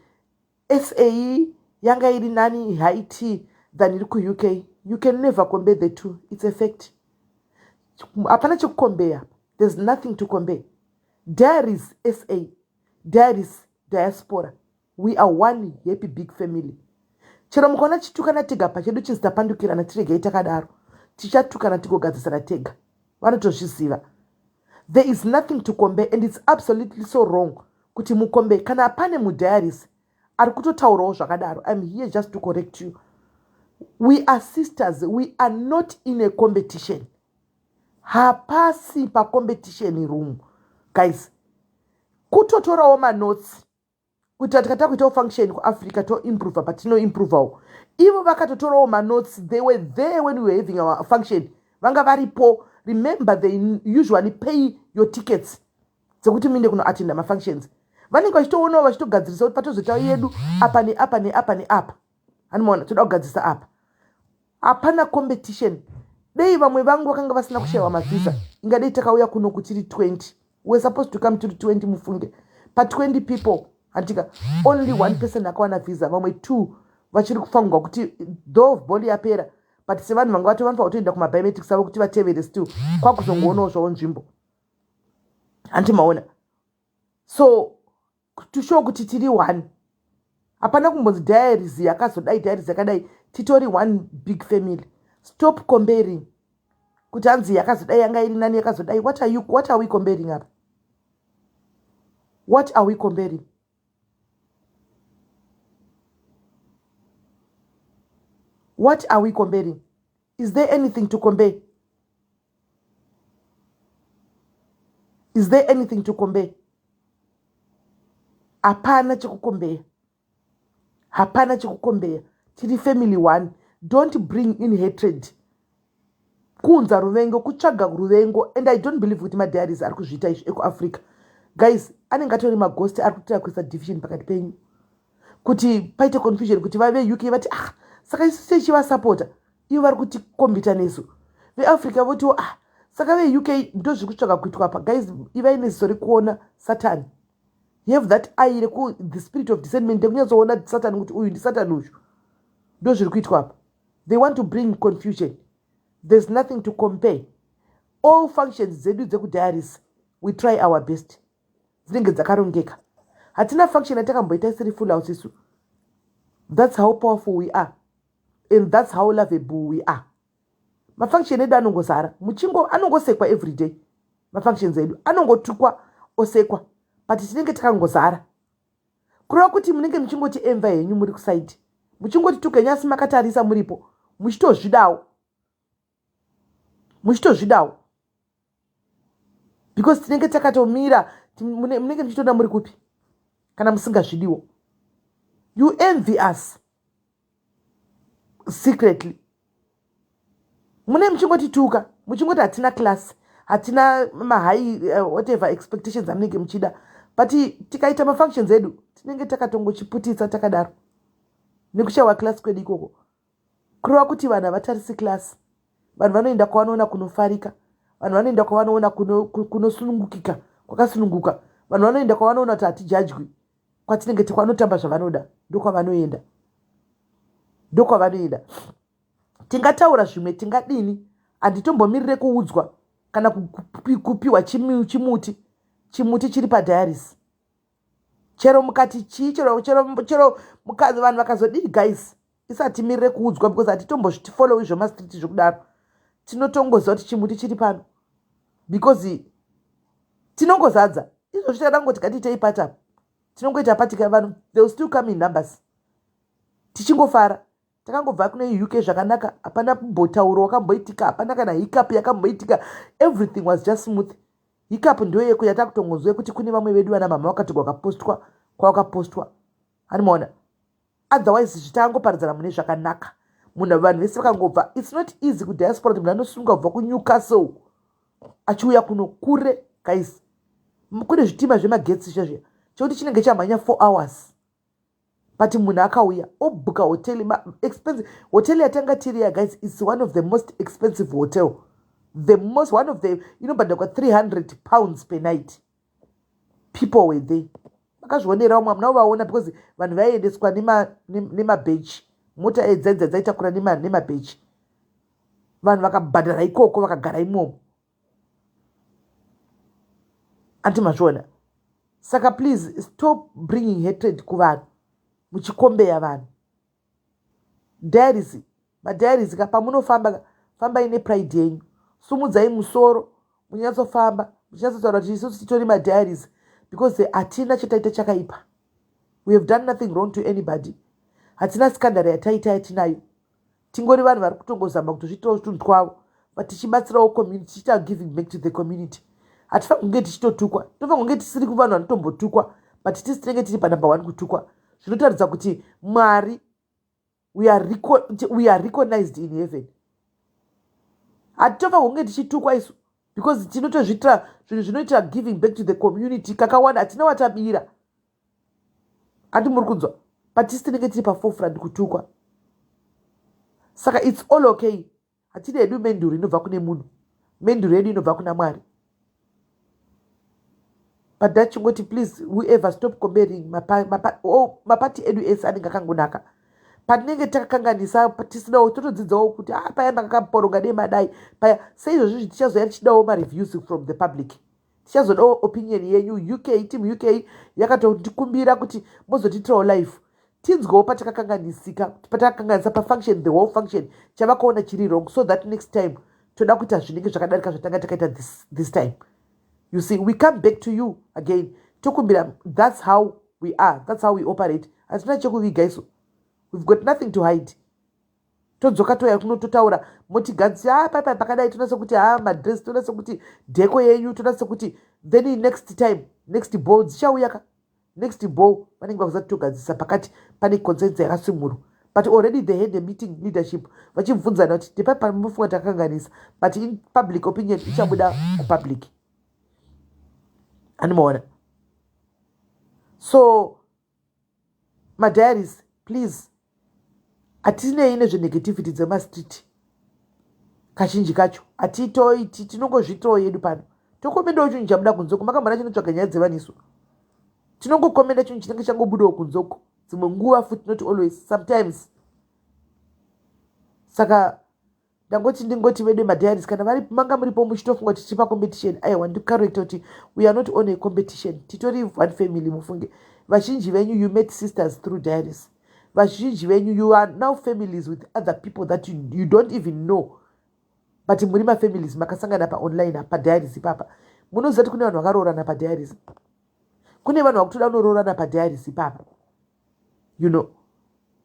SA yanga iri nani high tea than iri kuUK. You can never compare the two. It's a fact. Hapana chekukombeya. There's nothing to compare. Diaries SA, diaries diaspora, we are one happy big family. Chero mukaona chitukana tega pachedu, chinzi tapandukirana, tiregei takadaro. Tichatukana tigogadzisana tega, vanotozviziva. There is nothing to compare and it's absolutely so wrong kuti mukombe. Kana pane mudiaries ari kutotaurawo zvakadaro, I'm here just to correct you. We are sisters. We are not in a competition. Hapasi pacompetition room, guys. Kutotorawo manotes. Kuitira tikatanga kuitawo function kuAfrica, toimprova patinoimprovawo. Ivo vakatotorawo manotes. They were there when we were having our function, vanga varipo. Remember, they usually pay your tickets dzekuti muinde kunoatenda mafunctions. Vanenge vachitoonawo, vachitogadzirisa kuti patozoita yedu apa neapa neapa neapa. Anomaona, toda kugadzirisa apa. Hapana competition. Dei vamwe vangu vakanga vasina kushayiwa mavhisa, ingadei takauya kuno kutiri 20. We supposed to come tiri 20. Mufunge, pa20 people, handika, only one person akawana visa. Vamwe two vachiri kufangwa kuti though ball yapera, but sevanhu vanga vato vanofanira kutoenda kumabiometrics avo kuti vatevere still, kwakuzongoonawo zvavo nzvimbo. Handimaona? So to show kuti tiri one, hapana kumbonzi diaries yakazodai, diaries yakadai. Titori one big family. Stop comparing kuti hanzi yakazodai, yanga iri nani, yakazodai. What are we comparing apa? What are we comparing? What are we comparing? Is there anything to compare? Is there anything to compare? Hapana chekukombeya, hapana chekukombeya. Tiri family one. Don't bring in hatred, kuunza ruvengo, kutsvaga ruvengo. And I don't believe kuti madiaries ari kuzviita izvi ekuAfrica. Guys, anenge atori maghost ari kutira kuisa division pakati penyu kuti paite confusion, kuti vave UK vati, "Ah, saka isu tichivasapota, ivo vari kutikombita nesu." VeAfrica votiwo, "Ah, saka veUK." Ndo zviri kutsvaga kuitwa pa. Guys, ivai neziso rekuona Satani. You have that eye reku the spirit of discernment rekunyatsoona Satani kuti uyu ndisatani uyu. Ndo zviri kuitwa apa. They want to bring confusion. There's nothing to compare. All functions dzedu dzekudiaries, we try our best, dzinenge dzakarongeka. Hatina function yatakamboita isiri full house isu. That's how powerful we are and that's how lovable we are. Mafunction edu anongozara muchingo, anongosekwa every day. Mafunctions edu anongotukwa, osekwa, but tinenge takangozara. Kureva kuti munenge muchingoti emva henyu muri kuside, muchingoti tuka henyu, asi makatarisa muripo, muchitozvidawo, muchitozvidawo, because tinenge takatomira. Munenge muchitoda muri kupi kana musingazvidiwo? You envy us secretly. Mune muchingotituka, muchingoti hatina class, hatina mahigh whatever expectations amunenge muchida, but tikaita mafunctions edu, tinenge takatongochiputitsa takadaro nekushawa class kwedu ikoko. Kureva kuti vanhu havatarisi class. Vanhu vanoenda kwavanoona kunofarika, vanhu vanoenda kwavanoona kunosunungukika, kwakasununguka. Vanhu vanoenda kwavanoona kuti hatijajwi, kwatinenge kwanotamba zvavanoda. Ndokwavanoenda, ndokwavanoenda. Tingataura zvimwe, tingadini, handitombomirire kuudzwa kana kupiwa chimuti. Chimuti chiri padiaries. Chero mukati chii, chero chero chero vanhu vakazodii, guys, isatimirire kuudzwa, because hatitombozvitifollowi zvemastreet zvekudaro. Tinotongoziva kuti chimuti chiri pano because tinongozadza. Izvozvi takada kungoti ngatiitei party apa, tinongoita party ka. Vanhu, they will still come in numbers. Tichingofara, takangobva kune UK zvakanaka. Hapana mbotauro wakamboitika, hapana kana hiccup yakamboitika. Everything was just smooth. Hiccup ndoyeko yatakutongonzwa yekuti kune vamwe vedu vana mama vakati kwakapostwa, kwavakapostwa, animaona. Otherwise zvitangoparadzana mune zvakanaka. Munhu, vanhu vese vakangobva. It's not easy kudiaspora kuti munhu anosunga kubva kuNewcastle achiuya kuno kure. Guys, kune zvitima zvemagetsi zviya chekuti chinenge chamhanya 4 hours, but munhu akauya obhuka hoteli, expensive hotel yatanga tiri ya. Guys, is one of the most expensive hotel, the most, one of the inobhadharwa £300 per night. People were there, vakazvionera. Vamwe hamuna kuvaona because vanhu vaiendeswa nemabhechi, mota edzaidza dzaitakura nemabhechi. Vanhu vakabhadhara ikoko, vakagara imomo. Anti mazviona? Saka please stop bringing hatred kuvanhu, muchikombeya vanhu. Diaries, madiaries ka, pamunofamba, fambai nepride yenyu. Sumudzai musoro, munyatsofamba muchinyatsotaura kuti isusu titori madiaries because hatina chataita chakaipa. We have done nothing wrong to anybody. Hatina scandal yataita yatinayo. Tingori vanhu vari kutongozama kutozviitirawo tunhu twavo, but tichibatsirawo community, tichiita giving back to the community. Hatifaniri kunge tichitotukwa. Tofanira kunge tisiri kuvanhu vanotombotukwa. But tisi tinenge tiri panumber one kutukwa. Zvinotaridza kuti Mwari, we are recognized in heaven. Hatitofa kunge tichitukwa isu because tinotozviitira zvinhu zvinoitira giving back to the community kakawanda. Hatina watabira, handi muri kunzwa? But tisi tinenge tiri paforefront kutukwa. Saka it's all okay. Hatidi hedu menduru inobva kune munhu, menduru yedu inobva kuna Mwari. But ndachingoti, please, whoever, stop comparing. Mapati edu ese anenge akangonaka. Patinenge takakanganisa, tisinawo, totodzidzawo kuti a ah, paya makakaporonga, dei madai paya. Seizvozvi tichazoya tichidawo mareviews from the public, tichazodawo opinion yenyu. UK team, UK yakatotikumbira kuti mozotiitirawo live, tinzwewo patakakanganisika, patakakanganisa pafunction, the whole function, chavakaona chiri wrong, so that next time toda kuita zvinenge zvakadarika zvatanga takaita this time. You see, we come back to you again, tokumbira. That's how we are, that's how we operate. Hatina chekuviga isu, we've got nothing to hide. Todzoka, toya kunototaura, motigadzisa, ah, paipai pakadai, toona sekuti ha madress, toona sekuti decor yenyu, toona sekuti. Then next time, next ball dzichauya ka, next ball vanenge vakuza togadzisa pakati pane consensus yakasimurwa. But already they had a meeting, leadership, vachibvunzana kuti ndepai pamufunga takakanganisa. But in public opinion ichabuda kupublic, animaona. So madiaries, please, hatinei nezvenegativity dzemastreet. Kazhinji kacho hatitoiti, tinongozviitawo yedu pano, tokomendawo chinhu chabuda kunzoko. Makambona chinotsvaga nyaya dzevanisu? Tinongokomenda chinhu chinenge changobudawo kunzoko dzimwe nguva futi, not always, sometimes. Saka ndangoti, ndingoti vedu madiaries, kana vari manga muripo muchitofunga kuti tiri pacompetition, aiwa, ndikarekta kuti we are not on a competition. Titori one family, mufunge. Vazhinji venyu, you met sisters through diaries. Vazhinji venyu, you are now families with other people that you don't even know, but muri mafamilies makasangana paonline, padiaries ipapa. Munoziva kuti kune vanhu vakaroorana padiaries, kune vanhu vakutoda kunoroorana padiaries ipapa.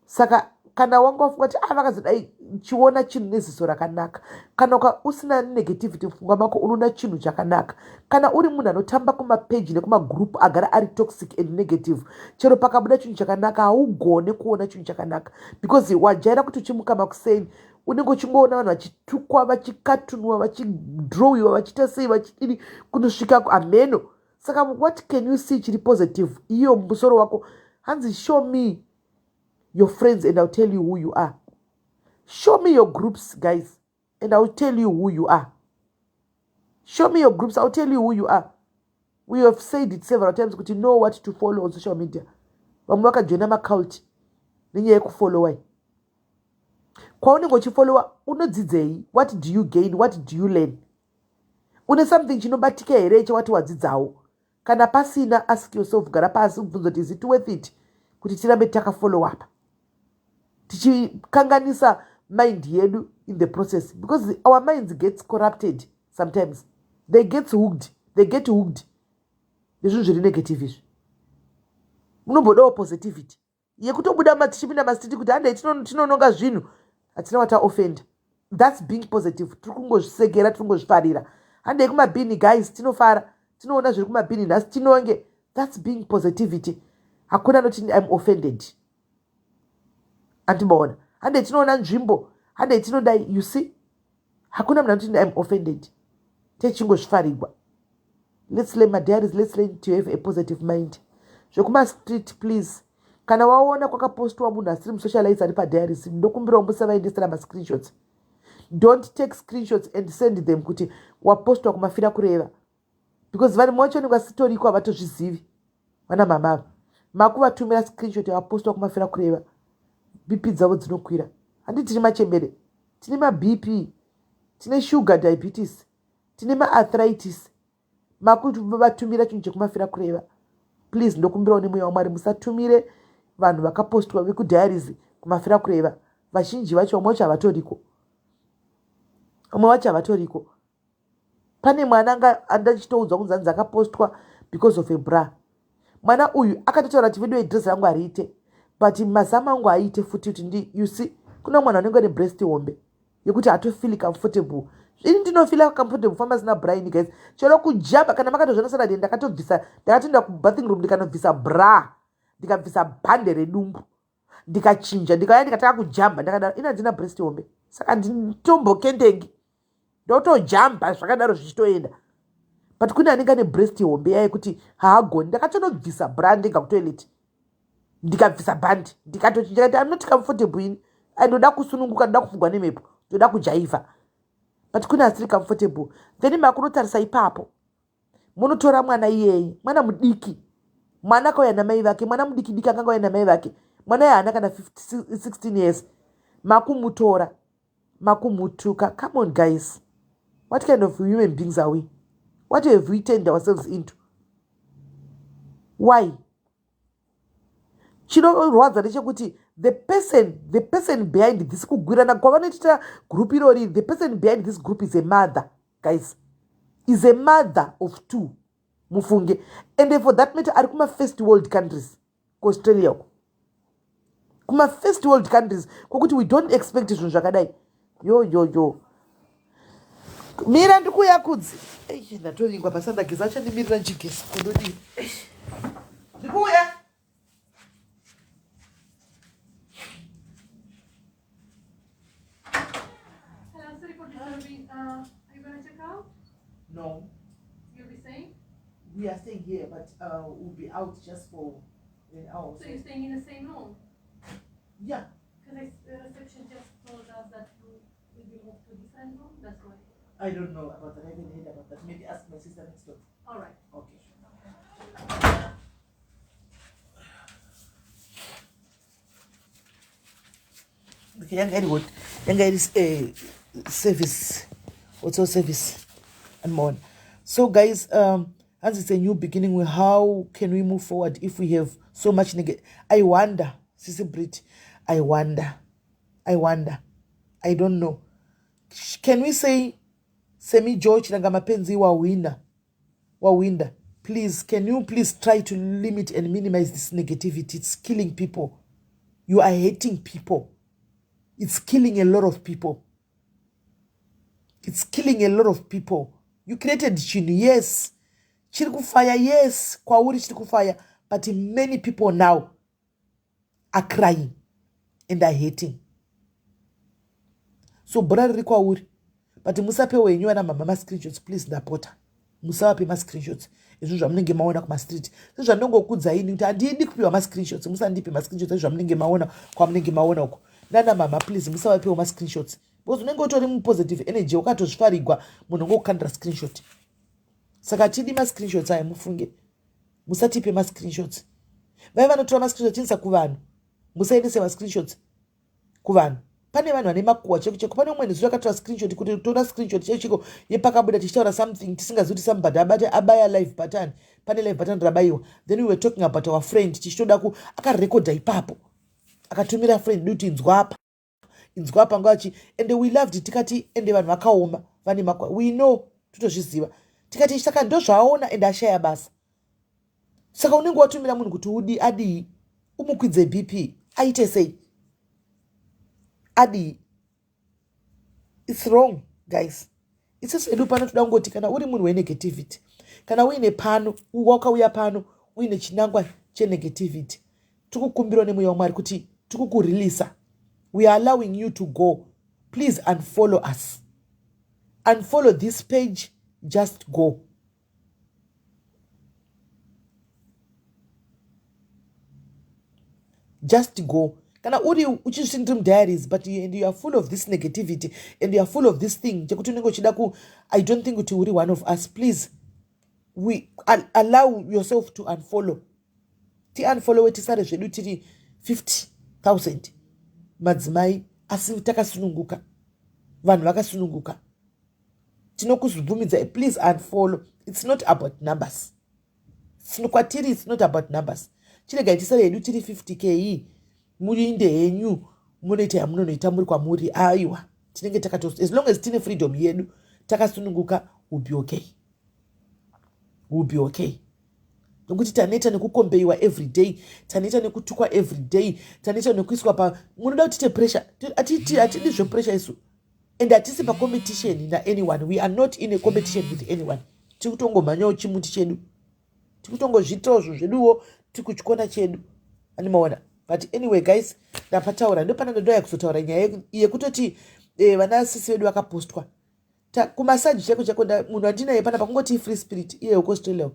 Saka kana wanga wafunga kuti a ah, vakazodai, chiona chinhu neziso rakanaka. Kana usina negativity mupfungwa mako, unoona chinhu chakanaka. Kana uri munhu anotamba kumapeji nekumagroup agara ari toxic and negative, chero pakabuda chinhu chakanaka haugone kuona chinhu chakanaka, because wajaira kuti uchimuka makuseni unenge uchingoona vanhu vachitukwa, vachikatunwa, vachidrowiwa, vachiita sei, vachidini, kunosvika hameno. Saka what can you see chiri positive iyo musoro wako? Hanzi, "Show me your friends and I'll tell you who you are." Show me your groups, guys, and I'll tell you who you are. Show me your groups, I'll tell you who you are. We have said it several times kuti know what to follow on social media. Vamwe vakajoina macult nenyaya yekufollowai. Kwaunenge uchifollowa, unodzidzei? What do you gain? What do you learn? Une something chinobatika here chewati wadzidzawo? Kana pasina, ask yourself, gara pasi ubvunza kuti is it worth it kuti tirambe takafollow up, tichikanganisa mind yedu in the process? Because our minds gets corrupted sometimes, they gets hooked, they get hooked nezvinhu zviri negative izvi. Munombodawo positivity yekutobuda tichipinda mastreet kuti handei tinononga zvinhu, hatina wataoffenda. That's being positive. Tiri kungozvisekera, tiri kungozvifarira. Handei kumabhini, guys, tinofara, tinoona zviri kumabhini nhasi, tinonge. That's being positivity. Hakuna noti I'm offended, andimboona. Handei tinoona nzvimbo, handei tinodai. You see, hakuna munhu anoti I'm offended, techingozvifarigwa. Let's learn, madiaries, let's learn to have a positive mind. Zvekumastreet, please, kana waona kwakapostwa munhu asiri musocialite ari padiaries, ndokumbirawo musavaendesera mascreenshots. Don't take screenshots and send them kuti wapostwa kumafira kureva, because vanhu vacho vanenge vasitoriko, havatozvizivi. Vana mamava makuvatumira screenshot yavapostwa kumafira kureva, BP dzavo dzinokwira. Handi tiri machembere, tine maBP, tine sugar diabetes, tine maarthritis, makuvatumira chinhu chekumafira kureva. Please, ndokumbirawo nemweya waMwari, musatumire vanhu vakapostwa vekudiaries kumafira kureva. Vazhinji vacho, vamwe vacho havatoriko, vamwe vacho havatoriko. Pane mwana anga andachitoudzwa kunzi anzi akapostwa because of a bra. Mwana uyu akatotaura kuti, "Vedu, dress rangu hariite, but mazamu angu haiite futi." Kuti ndi, you see, kuna mwana anenge ane breast hombe yekuti hatofeel comfortable. Ini ndinofila comfortable kufamba sina bra ini guys. Chero kujamba kana makatozviona Saturday ndakatobvisa ndakatoenda kubathing room ndikanobvisa bra ndikabvisa bhande redumbu ndikachinja ndikauya ndikatanga kujamba ndakadaro. Ini handina breast hombe saka nditombokendenge ndotojamba zvakadaro zvichitoenda but kune anenge ane breast hombe yaye kuti haagoni. Ndakatonobvisa bra ndega kutoilet ndikabvisa bhandi ndikatochinja ndikati I'm not comfortable ini. Ndoda kusununguka ndoda kufugwa nemhepo ndoda kujaivha but kune asiri comfortable. Then makunotarisa ipapo munotora mwana iyeye mwana mudiki mwana akauya namai vake mwana mudiki diki akanga auya namai vake mwana iye haana kana 16 years makumutora makumutuka. Come on guys, what kind of human beings are we? What have we turned ourselves into? Why? Chinorwadza ndechekuti the person behind this kugwirana kwavanoitita group irori, the person behind this group is a mother guys, is a mother of two mufunge, and for that matter ari kuma first world countries kuAustralia uko, kuma first world countries kwokuti we don't expect zvinhu zvakadai. Yo yo yo, mira ndikuuya kudzi. Ndatovingwa pasina ndageza achandimirira ndichigeza kundodii ndikuuya. Hello, sorry for disturbing. Are you gonna check out? No. You'll be staying? We are staying here, but we'll be out just for an hour. So you're staying in the same room? Yeah. Because the reception just told us that you will be moved to a different room, that's why. I don't know about that. I haven't heard about that. Maybe ask my sister next door. All right. Okay. Okay, yanga iri what? Yanga iri service, hotel service and more. So guys, as it's a new beginning, how can we move forward if we have so much negative? I wonder, Sisi Brit, I wonder, I wonder, I don't know. Can we say, Semi George Nanga Mapenzi wa winner, wa winner? Please, can you please try to limit and minimize this negativity? It's killing people. You are hating people. It's killing a lot of people. It's killing a lot of people. You created chinhu, yes. Chiri kufaya, yes. Kwauri chiri kufaya. But many people now are crying and are hating. So bhora riri kwauri. But musape wenyu vana mama mascreenshots, please, ndapota. Musavape mascreenshots izvo zvamunenge maona kumastreet. Sezvandinongokudzai ini kuti handidi kupiwa mascreenshots, musandipe mascreenshots ezvo zvamunenge maona kwamunenge maona uko. Nana mama, please, musavapewo mascreenshots. Because unenge utori mupositive energy wakatozvifarigwa munhu ongokukandira screenshot. Saka tidi mascreenshots aya mufunge. Musatipe mascreenshots. Vai vanotora mascreenshots chiendesa kuvanhu. Musaendese mascreenshots kuvanhu. Pane vanhu vane makuhwa cheko cheko. Pane umwe nezuva akatora screenshot kuti tora screenshot cheko cheko yepakabuda tichitaura something tisingazivi kuti somebody abate abaya live button. Pane live button rabayiwa. Then we were talking about our friend tichitoda ku akarekodha ipapo. Akatumira friend kuti inzwa apa. Inzwa apa nguva chi and we loved it tikati ende vanhu vakaoma vane makuhwa. We know totozviziva. Tikati saka ndozvaaona ende ashaya basa. Saka unenge watumira munhu kuti udi adii umukwidze BP aite sei adii. It's wrong guys. Isusu hedu pano toda kungoti kana uri munhu wenegativity, kana uine pano wakauya pano uine chinangwa chenegativity, tikukumbirwa nemweya waMwari kuti tikukureleasa. We are allowing you to go. Please unfollow us. Unfollow this page, just go. Just go. Kana uri uchizviti ndiri mudiaries but you, and you are full of this negativity and you are full of this thing chekuti unenge uchida ku I don't think kuti uri one of us. Please, we allow yourself to unfollow. Ti-unfollowe tisare zvedu tiri 50,000 madzimai asi takasununguka. Vanhu vakasununguka. Tinokuzibvumidza, please unfollow. It's not about numbers. Kwatiri it's not about numbers. Chiregai tisare hedu tiri 50k muinde henyu munoita yamunonoita muri kwamuri. Aiwa, tinenge takato as long as tine freedom yedu takasununguka, we'll be okay. We'll be okay. Nokuti taneta nekukombeiwa every day, taneta nekutukwa every day, taneta nekuiswa pa munoda kuti tiite pressure. Hatidi zvepressure isu. And hatisi pacompetition naanyone. We are not in a competition with anyone. Tiri kutongomhanyawo chimuti chedu, tiri kutongozviitawo zvinhu zveduwo, tiri kuchikona chedu, animaona. But anyway, guys, ndapataura. Ndopana ndodoya kuzotaura nyaya yekutoti vana sisi vedu vakapostwa kumassage chaiko chaiko. Munhu andinaye pana pakungoti free spirit, iye wekuAustralia,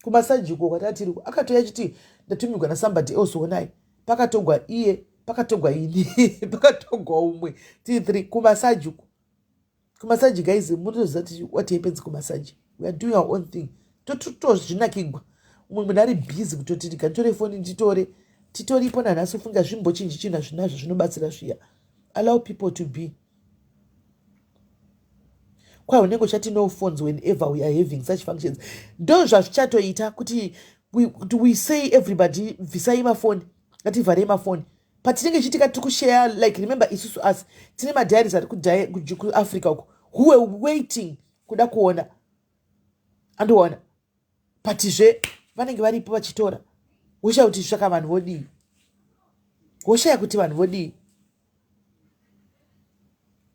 kumassage uko kwatatiri, akatoya achiti ndatumigwa nasomebody else. Onai, pakatogwa iye, pakatogwa ini, pakatogwa umwe, tiri three kumassage uko. Kumassage, guys, munotoziva kuti what happens kumassage. We are doing our own thing, totozvinakigwa. Umwe munhu ari busy kutoti ndikanditore foni nditore. Titoripo nanhasi. Ufunga zvimbochinji chinhu hazvinazvo zvinobatsira zviya. Allow people to be. Kwai unenge uchati no phones whenever we are having such functions. Ndo zvazvichatoita kuti we say, "Everybody, bvisai mafoni, ngativharei mafoni." Patinenge chiitika tiri kushare, like, remember, isusu asi tine madiaries ari kuAfrica uko who were waiting kuda kuona, andiona. But zve vanenge varipo vachitora. Woshaya kuti saka vanhu vodii? Woshaya kuti vanhu vodii?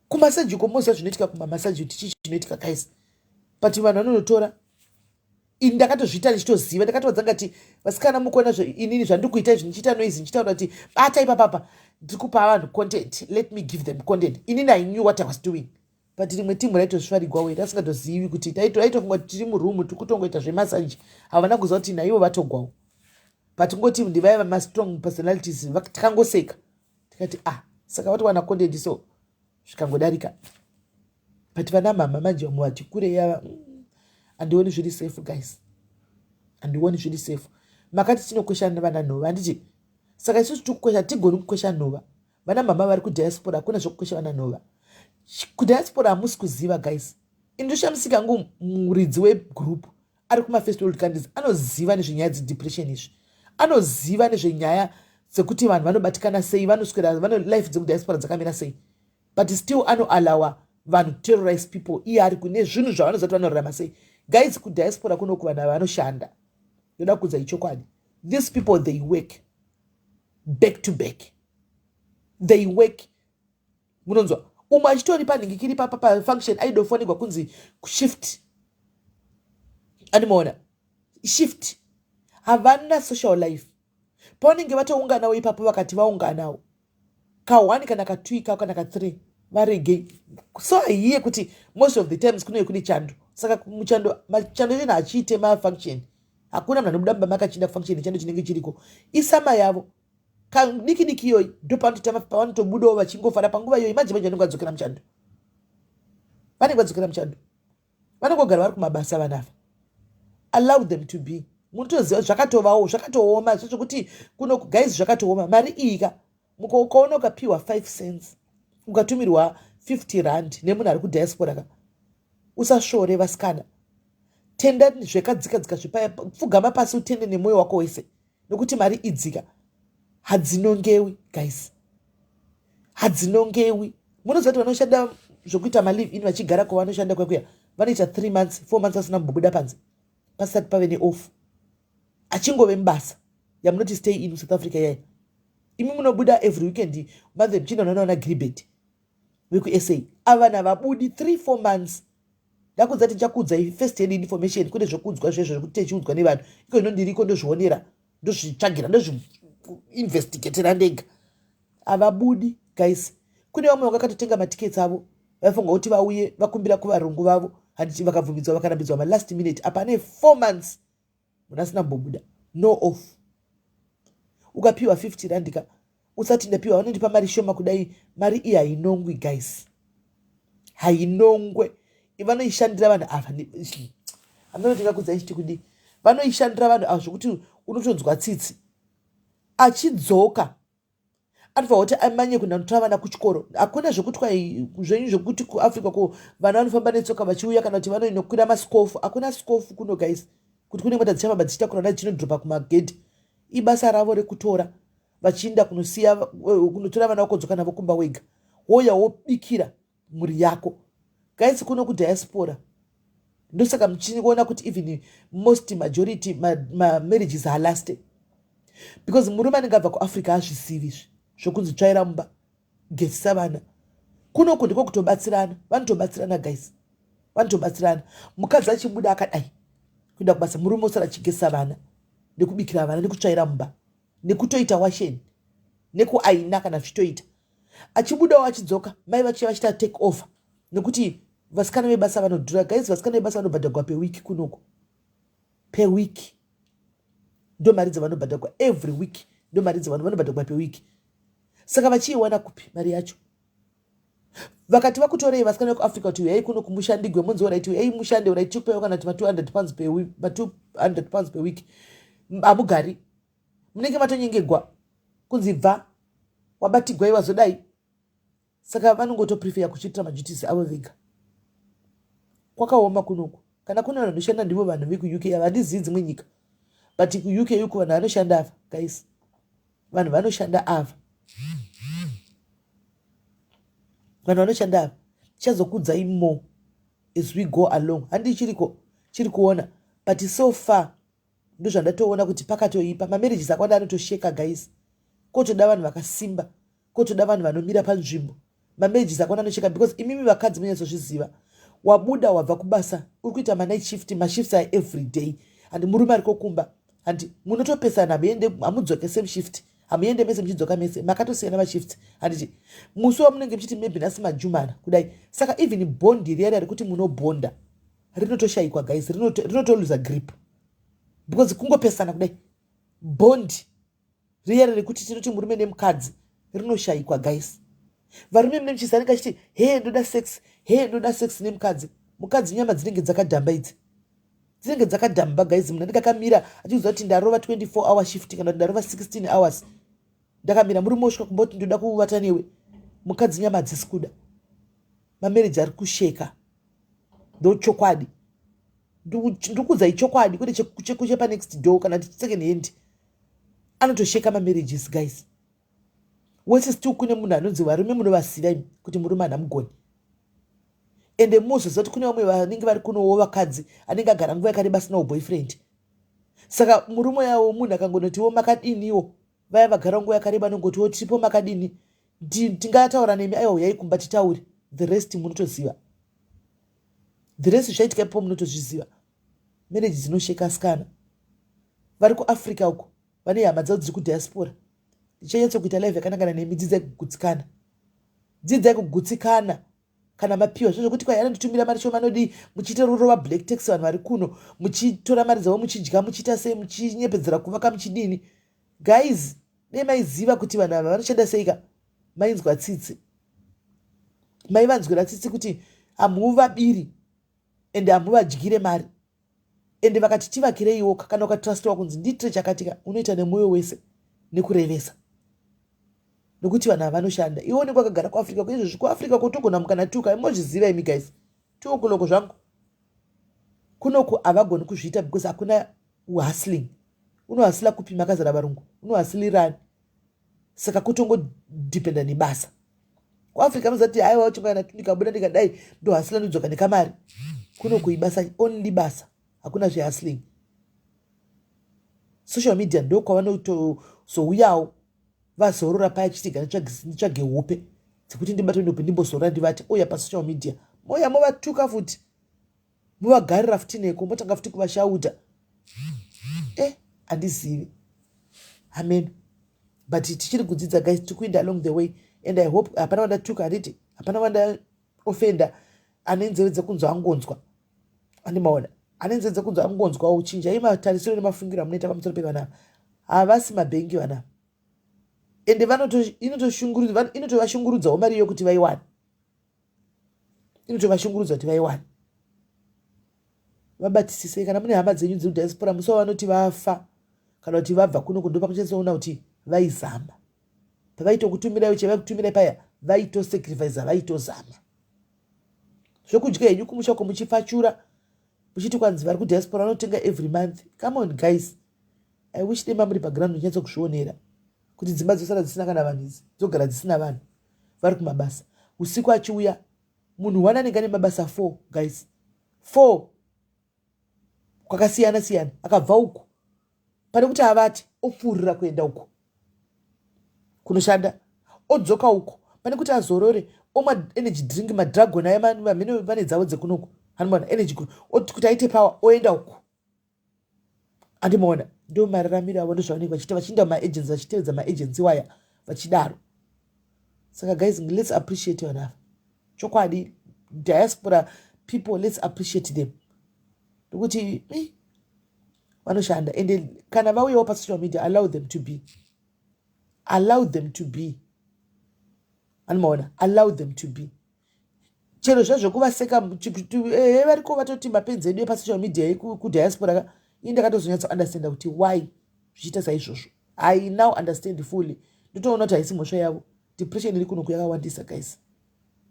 Kumassage uko, moziva zvinoitika kumamassage, kuti chii chinoitika, guys. But vanhu vanonotora. Ini ndakatozviita ndichitoziva. Ndakatowadza ngati, "Vasikana, mukuona inini zvandiri kuita izvi, ndichiita noise, ndichitaura kuti bata ipapapa, ndiri kupa vanhu content. Let me give them content." Inini I knew what I was doing, but rimwe timu raitozvifarigwa we rasingatozivi kuti raitofunga kuti tiri muroom, tiri kutongoita zvemassage. Havana kuziva kuti naivo vatogwawo. But ngoti ndivaiva mastrong personalities, takangoseka tikati, "Ah, saka vatowana content." So zvikangodarika. But vana mama manje, vamwe vati kure yava, handioni zviri safe, guys, handioni zviri safe. Makati tinokwesha vana nhova, handiti? Saka isusu tiri kukwesha, tigoni kukwesha nhova. Vana mama vari kudiaspora, hakuna zvokukwesha vana nhova kudiaspora. Hamusi kuziva, guys. Indoshamisika ngu muridzi wegroup ari kumafirst world countries anoziva nezvenyaya dzedepression izvi, anoziva nezvenyaya dzekuti vanhu vanobatikana sei, vanoswera vano life dzekudiaspora dzakamira sei, but still anoallowa vanhu terrorize people. Iye ari kune zvinhu zvavanoziva kuti vanorarama sei. Guys, kudiaspora kunoku vanhu ava vanoshanda. Ndoda kuudza ichokwadi, these people, they work back to back. They work. Munonzwa umwe achitori panhingikiri papa pafunction, aidofonegwa kunzi shift, animaona, shift. Havana social life. Pavanenge vatounganawo ipapo, vakati vaunganawo ka1 kana ka2 ikako kana ka3, varegei. So haiye kuti most of the times kunenge kune chando. Saka muchando, machando chena achiite mafunction, hakuna munhu anobuda mumba makachinda function. Chando chinenge chiriko isama yavo kadiki diki iyoyi, ndo pavanotobudawo vachingofara panguva iyoyi. Manje manje vanenge vadzokera muchando, vanenge vadzokera muchando, vanongogara vari kumabasa. Vanava, allow them to be. Munotoziva zvakatovawo, zvakatooma zvezvokuti kuno, guys, zvakatooma. Mari iyi ka, ukaona ukapiwa 5 cents, ukatumirwa 50 rand nemunhu ari kudiaspora ka, usasvore, vasikana. Tenda zvekadzika dzika zvipaya, pfugama pasi utende nemwoyo wako wese, nokuti mari idzika hadzinongewi, guys, hadzinongewi. Munoziva kuti vanoshanda zvokuita malive in vachigara kwavanoshanda kwekuya, vanoita 3 months, 4 months vasina kumbobuda panze, pasati pave neoff, achingove mubasa yamunoti stay in South Africa yaya. Imi munobuda every weekend mothe muchienda unoona Gribet vekuSA. Ava vanhu havabudi 3 4 months. Ndakudza ti ndichakuudzai first hand information, kune zvokuudzwa zvezvo zvekuti tichiudzwa nevanhu. Iko ino ndiriko, ndozvionera, ndozvitsvagira, ndozviinvestigatera ndega. Havabudi, guys. Kune vamwe vakakatotenga matickets avo, vaifunga kuti vauye, vakumbira kuvarungu vavo, handiti? Vakabvumidzwa, vakarambidzwa malast minute. Apa ane 4 months munhu asina kumbobuda, no off. Ukapiwa 50 rand ka, usati ndapiwa, vanondipa mari shoma kudai. Mari iyi hainongwi, guys, hainongwe. Vanoishandira vanhu ava. Hameno ndingakudzai chiti kudii. Vanoishandira vanhu ava zvokuti unotonzwa tsitsi. Achidzoka anofanira kuti amanye kunanotora vana kuchikoro. Hakuna zvekutwa zvenyu zvekuti kuAfrica ko vana vanofamba netsoka vachiuya, kana kuti vanonokwira masikofu. Hakuna sikofu kuno, guys, kuti kune mota dzichafamba dzichitakura vana dzichinodhiropa kumagedhi. Ibasa ravo rekutora vachiinda kunosiya, kunotora vana vakodzoka navo kumba. Wega woya wobikira mhuri yako. Guys, kuno kudiaspora, ndosaka muchiona kuti even most majority mamarriages halaste, because murume anenge abva kuAfrica azvisivi izvi zvokunzi tsvaira mumba, gezisa vana. Kunoku ndiko kutobatsirana, vanotobatsirana guys, vanotobatsirana. Mukadzi achibuda akadai kuenda kubasa, murume osara achigesa vana nekubikira vana nekutsvaira mumba nekutoita washeni nekuaina kana zvichitoita. Achibudawo achidzoka, mai vachiya vachiita take over, nekuti vasikana vebasa vanodhura guys. Vasikana vebasa vanobhadhagwa pewiki kunoku, per week ndo mari dzavanobhadhagwa every week, ndo mari dzavanhu vanobhadhagwa pewiki. Saka vachiiwana kupi mari yacho? Vakati vakutorei vasikana vekuAfrica kuti uyai kuno kumushandigwe, monzi alright, uyai mushande, alright, chikupewo kana kuti ma200 pounds per week, ma200 pounds per week, hamugari. Munenge matonyengegwa kunzi bva wabatigwai wazodai. Saka vanongotoprefera kuchiitira maduties avo vega. Kwakaoma kunoku. Kana kune vanhu vanoshanda, ndivo vanhu vekuUK ava. Handizivi dzimwe nyika, but kuUK uku vanhu vanoshanda ava guys, vanhu vanoshanda ava, vanhu vanoshanda ava. Tichazokudzai more as we go along. Handi chiriko chiri kuona, but so far ndozvandatoona kuti pakatoipa. Mamarriages akawanda anotosheka guys. Kotoda vanhu vakasimba, kotoda vanhu vanomira panzvimbo. Mamarriages akawanda anosheka because imimi vakadzi munyatsozviziva, wabuda wabva kubasa, uri kuita manight shift, mashifts aya every day, and murume ariko kumba, handi munotopesana. Hamuende, hamudzoke same shift, hamuende mese muchidzoka mese, makatosiyana mashifts, handiti? Musi wamunenge muchiti maybe nhasi majumana kudai, saka even bond riya riya rekuti munobhonda rinotoshayikwa guys, rinotoluza grip because kungopesana kudai, bond riya rekuti tinoti murume nemukadzi rinoshayikwa guys. Varume mune muchisi anenge achiti, "He, ndoda sex, he, ndoda sex nemukadzi." Mukadzi nyama dzinenge dzakadhamba, idzi dzinenge dzakadhamba guys. Munhu anenge akamira achiuza kuti ndarova 24 hour shift kana kuti ndarova 16 hours ndakamira, murume osvika kumba kuti ndoda kuvata newe, mukadzi nyama hadzisi kuda. Mamarriage ari kusheka, ndochokwadi ndikuudzai chokwadi, kwete chepanext door kana kuti second hand. Anotosheka mamarriages guys. Wese still kune munhu anonzi varume munovasiva imi kuti murume hanamugoni. Ende muzoziva kuti kune vamwe vanenge vari kunowo vakadzi anenge agara nguva yakareba asinawo boyfriend. Saka murume yavo munhu akangonotiwo makadiniwo, vaya vagara nguva yakareba anongotiwo tiripo, makadini, tingataura nemi? Aiwa, uyai kumba titaure. The rest munotoziva, the rest zvichaitika ipopo munotozviziva. Marriage dzinosheka asikana vari kuAfrica uko, vane hama dzavo dziri kudiaspora. Ndichanyatsokuita live yakanangana nemi. Dzidzai kugutsikana, dzidzai kugutsikana kana mapiwa zvo zvokuti kwai anonditumira mari shoma, anodii, muchiita rurova black tax vanhu vari kuno, muchitora mari dzavo, muchidya, muchiita sei, muchinyepedzera kuvaka, muchidini. Guys, dei maiziva kuti vanhu ava vanoshanda seika, mainzwa tsitsi, maivanzwira tsitsi kuti hamuvabiri ende hamuvadyire mari. Ende vakati tivakireiwo, kana ukatrustiwa kunzi ndiitire chakatika, unoita nemwoyo wese nekurevesa, nokuti vanhu ava vanoshanda. Iwe unenge wakagara kuAfrica kuizvozvi, kuAfrica kutogona mukana tuka, mozviziva imi guys, 2 o'clock zvangu. Kunoku havagoni kuzviita because hakuna hustling. Unohustla kupi makazara varungu? Unohustlirani? Saka kutongodhipenda nebasa. KuAfrica anozati haiwa, chingana ndikabuda ndikadai ndohustla, ndodzoka nekamari. Kunoku ibasa, only basa, hakuna zvehustling. Social media ndokwavanotozouyawo vazorora paya, chiti nditsvage hope dzekuti ndibate ndope ndimbozorora ndivati ouya pasocial media, moya movatuka futi, movagarira futi neko, motanga futi kuvashauta. Handizivi, amen, but tichiri kudzidza guys, tiri kuenda along the way and I hope hapana wandatuka, handiti? Hapana wandaofenda. Ane nzeve dzekunzwa angonzwa, andimaona, ane nzeve dzekunzwa angonzwawo. Chinjai matarisiro nemafungiro amunoita pamusoro pevana ava. Havasi mabhengi vana ava, ende inotovashungurudzawo mari yokuti vaiwane, inotovashungurudza kuti vaiwane. Vabatisisei. Kana mune hama dzenyu dziri kudiaspora, musi wavanoti vafa kana kuti vabva kuno kundopa, kuchazoona kuti vaizama pavaitokutumirai chavaikutumirai paya, vaitosacrifica, vaitozama zvekudya henyu kumusha ko, muchipfachura muchiti kwanzi vari kudiaspora vanotenga every month. Come on guys, I wish dema muri paground muchinyatsa kuzvionera kuti dzimba dzosara dzisina kana vanhu, idzi dzogara dzisina vanhu, vari kumabasa. Usiku achiuya munhu one anenge ane mabasa four guys, four kwakasiyana siyana. Akabva uku, pane kuti avate, opfuurira kuenda uku kunoshanda, odzoka uku, pane kuti azorore. Omwa energy drink, madragon aya, vamene vane dzavo dzekunoku, anomaona energy kuti aite power, oenda uku, andimaona. Ndo mararamiro avo, ndozvavanenge vachiita, vachiinda mumaagents, vachitevedza maagency waya vachidaro. Saka guys, let's appreciate vanhu ava. Chokwadi, diaspora people, let's appreciate them, nokuti vanoshanda. Ende kana vauyawo pasocial media, allow them to be, allow them to be, anomaona, allow them to be. Chero zvazvekuvaseka, variko vatoti mapenzi edu epasocial media ekudiaspora ka. Ini ndakatozonyatso understanda kuti why zvichiita saizvozvo. I now understand fully. Ndotoona kuti haisi mhosva yavo. Depression iri kunoku yakawandisa, guys,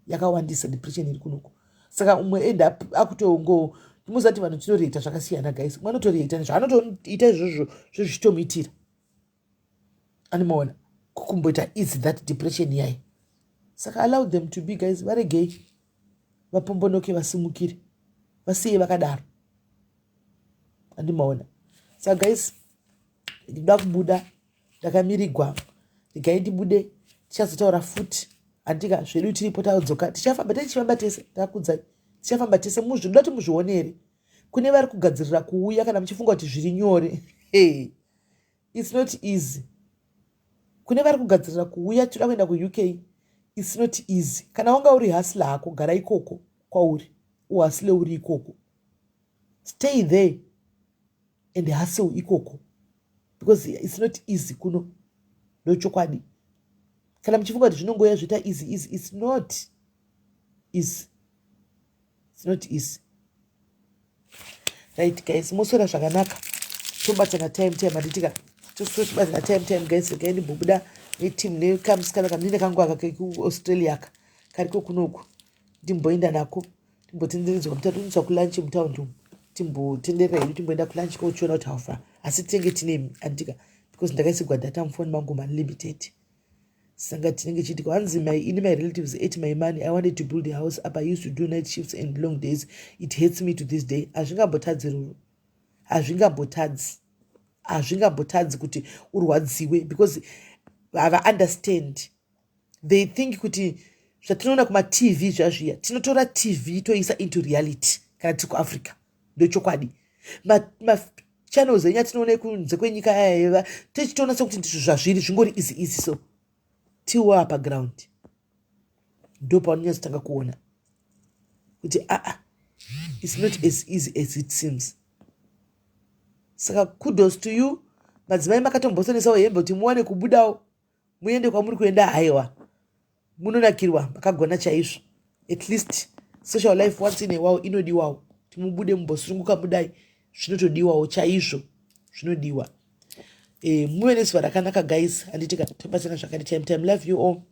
yakawandisa depression iri kunoku. Saka umwe enda akutongo, muziva kuti vanhu tinoreacta zvakasiyana, guys. Umwe anotoreacta zvaanotoita izvozvo, zvezvichitomuitira, animaona, kukumboita easy that depression yai. Saka allow them to be, guys. Varegei vapombonoke, vasimukire, vasiye vakadaro, andimaona. Saka guys, ndinoda kubuda, ndakamirigwa. Regai ndibude, tichazotaura futi, handika? Zvedu tiripo, tadzoka, tichafamba, tichifamba tese. Takudzai, tichafamba tese. Muzvinoda kuti muzvionere kune vari kugadzirira kuuya. Kana muchifunga kuti zviri nyore, hey, it's not easy. Kune vari kugadzirira kuuya, toda kuenda kuUK, it's not easy. Kana wanga uri hustler hako, gara ikoko kwauri, uhustle uri ikoko. Stay there and hustle ikoko, because it's not easy kuno. Ndochokwadi. Kana muchifunga kuti zvinongoya zvoita easy easy, it's not easy, it's not easy. Right guys, moswera zvakanaka. Tobatana time time, handitika? Tobatana time time, guys. Regai ndimbobuda neteam nekamusikana kamunine kangu aka kekuAustralia aka kariko kunoku. Ndimboenda nako, timbotenderedzwa, mutatonzwa kulunch mutaundi umu. Timbotenderera hedu, timboenda kulunch kochiona kuti haufa, asi tinenge tine, andika, because ndakaisigwa data mufoni mangu unlimited. Sanga tinenge chiitika. Hanzi my, ini my relatives ate my money. I wanted to build a house up. I used to do night shifts and long days. It hates me to this day. Hazvingambotadzi, Ruru, hazvingambotadzi, hazvingambotadzi kuti urwadziwe, because havaunderstand. They think kuti zvatinoona kumaTV zvazviya, tinotora TV toisa into reality kana tiri kuAfrica. Ndochokwadi. Machannels enyu atinoona kunze kwenyika ayaiva, tichitoona sekuti ndizvo zvazviri, zvingori easy easy. So tiwa paground, ndo paunonyatsotanga kuona kuti aa, it's not as easy as it seems. Saka kudos to you, madzimai makatombosonesawo hembe kuti muwane kubudawo, muende kwamuri kuenda. Haiwa, munonakirwa, makagona chaizvo. At least social life once in a while inodiwawo, kuti mubude, mumbosununguka mudai. Zvinotodiwawo chaizvo, zvinodiwa. Muve nezuva rakanaka, guys, handitika? Tobatsana zvakare time time. Love you all.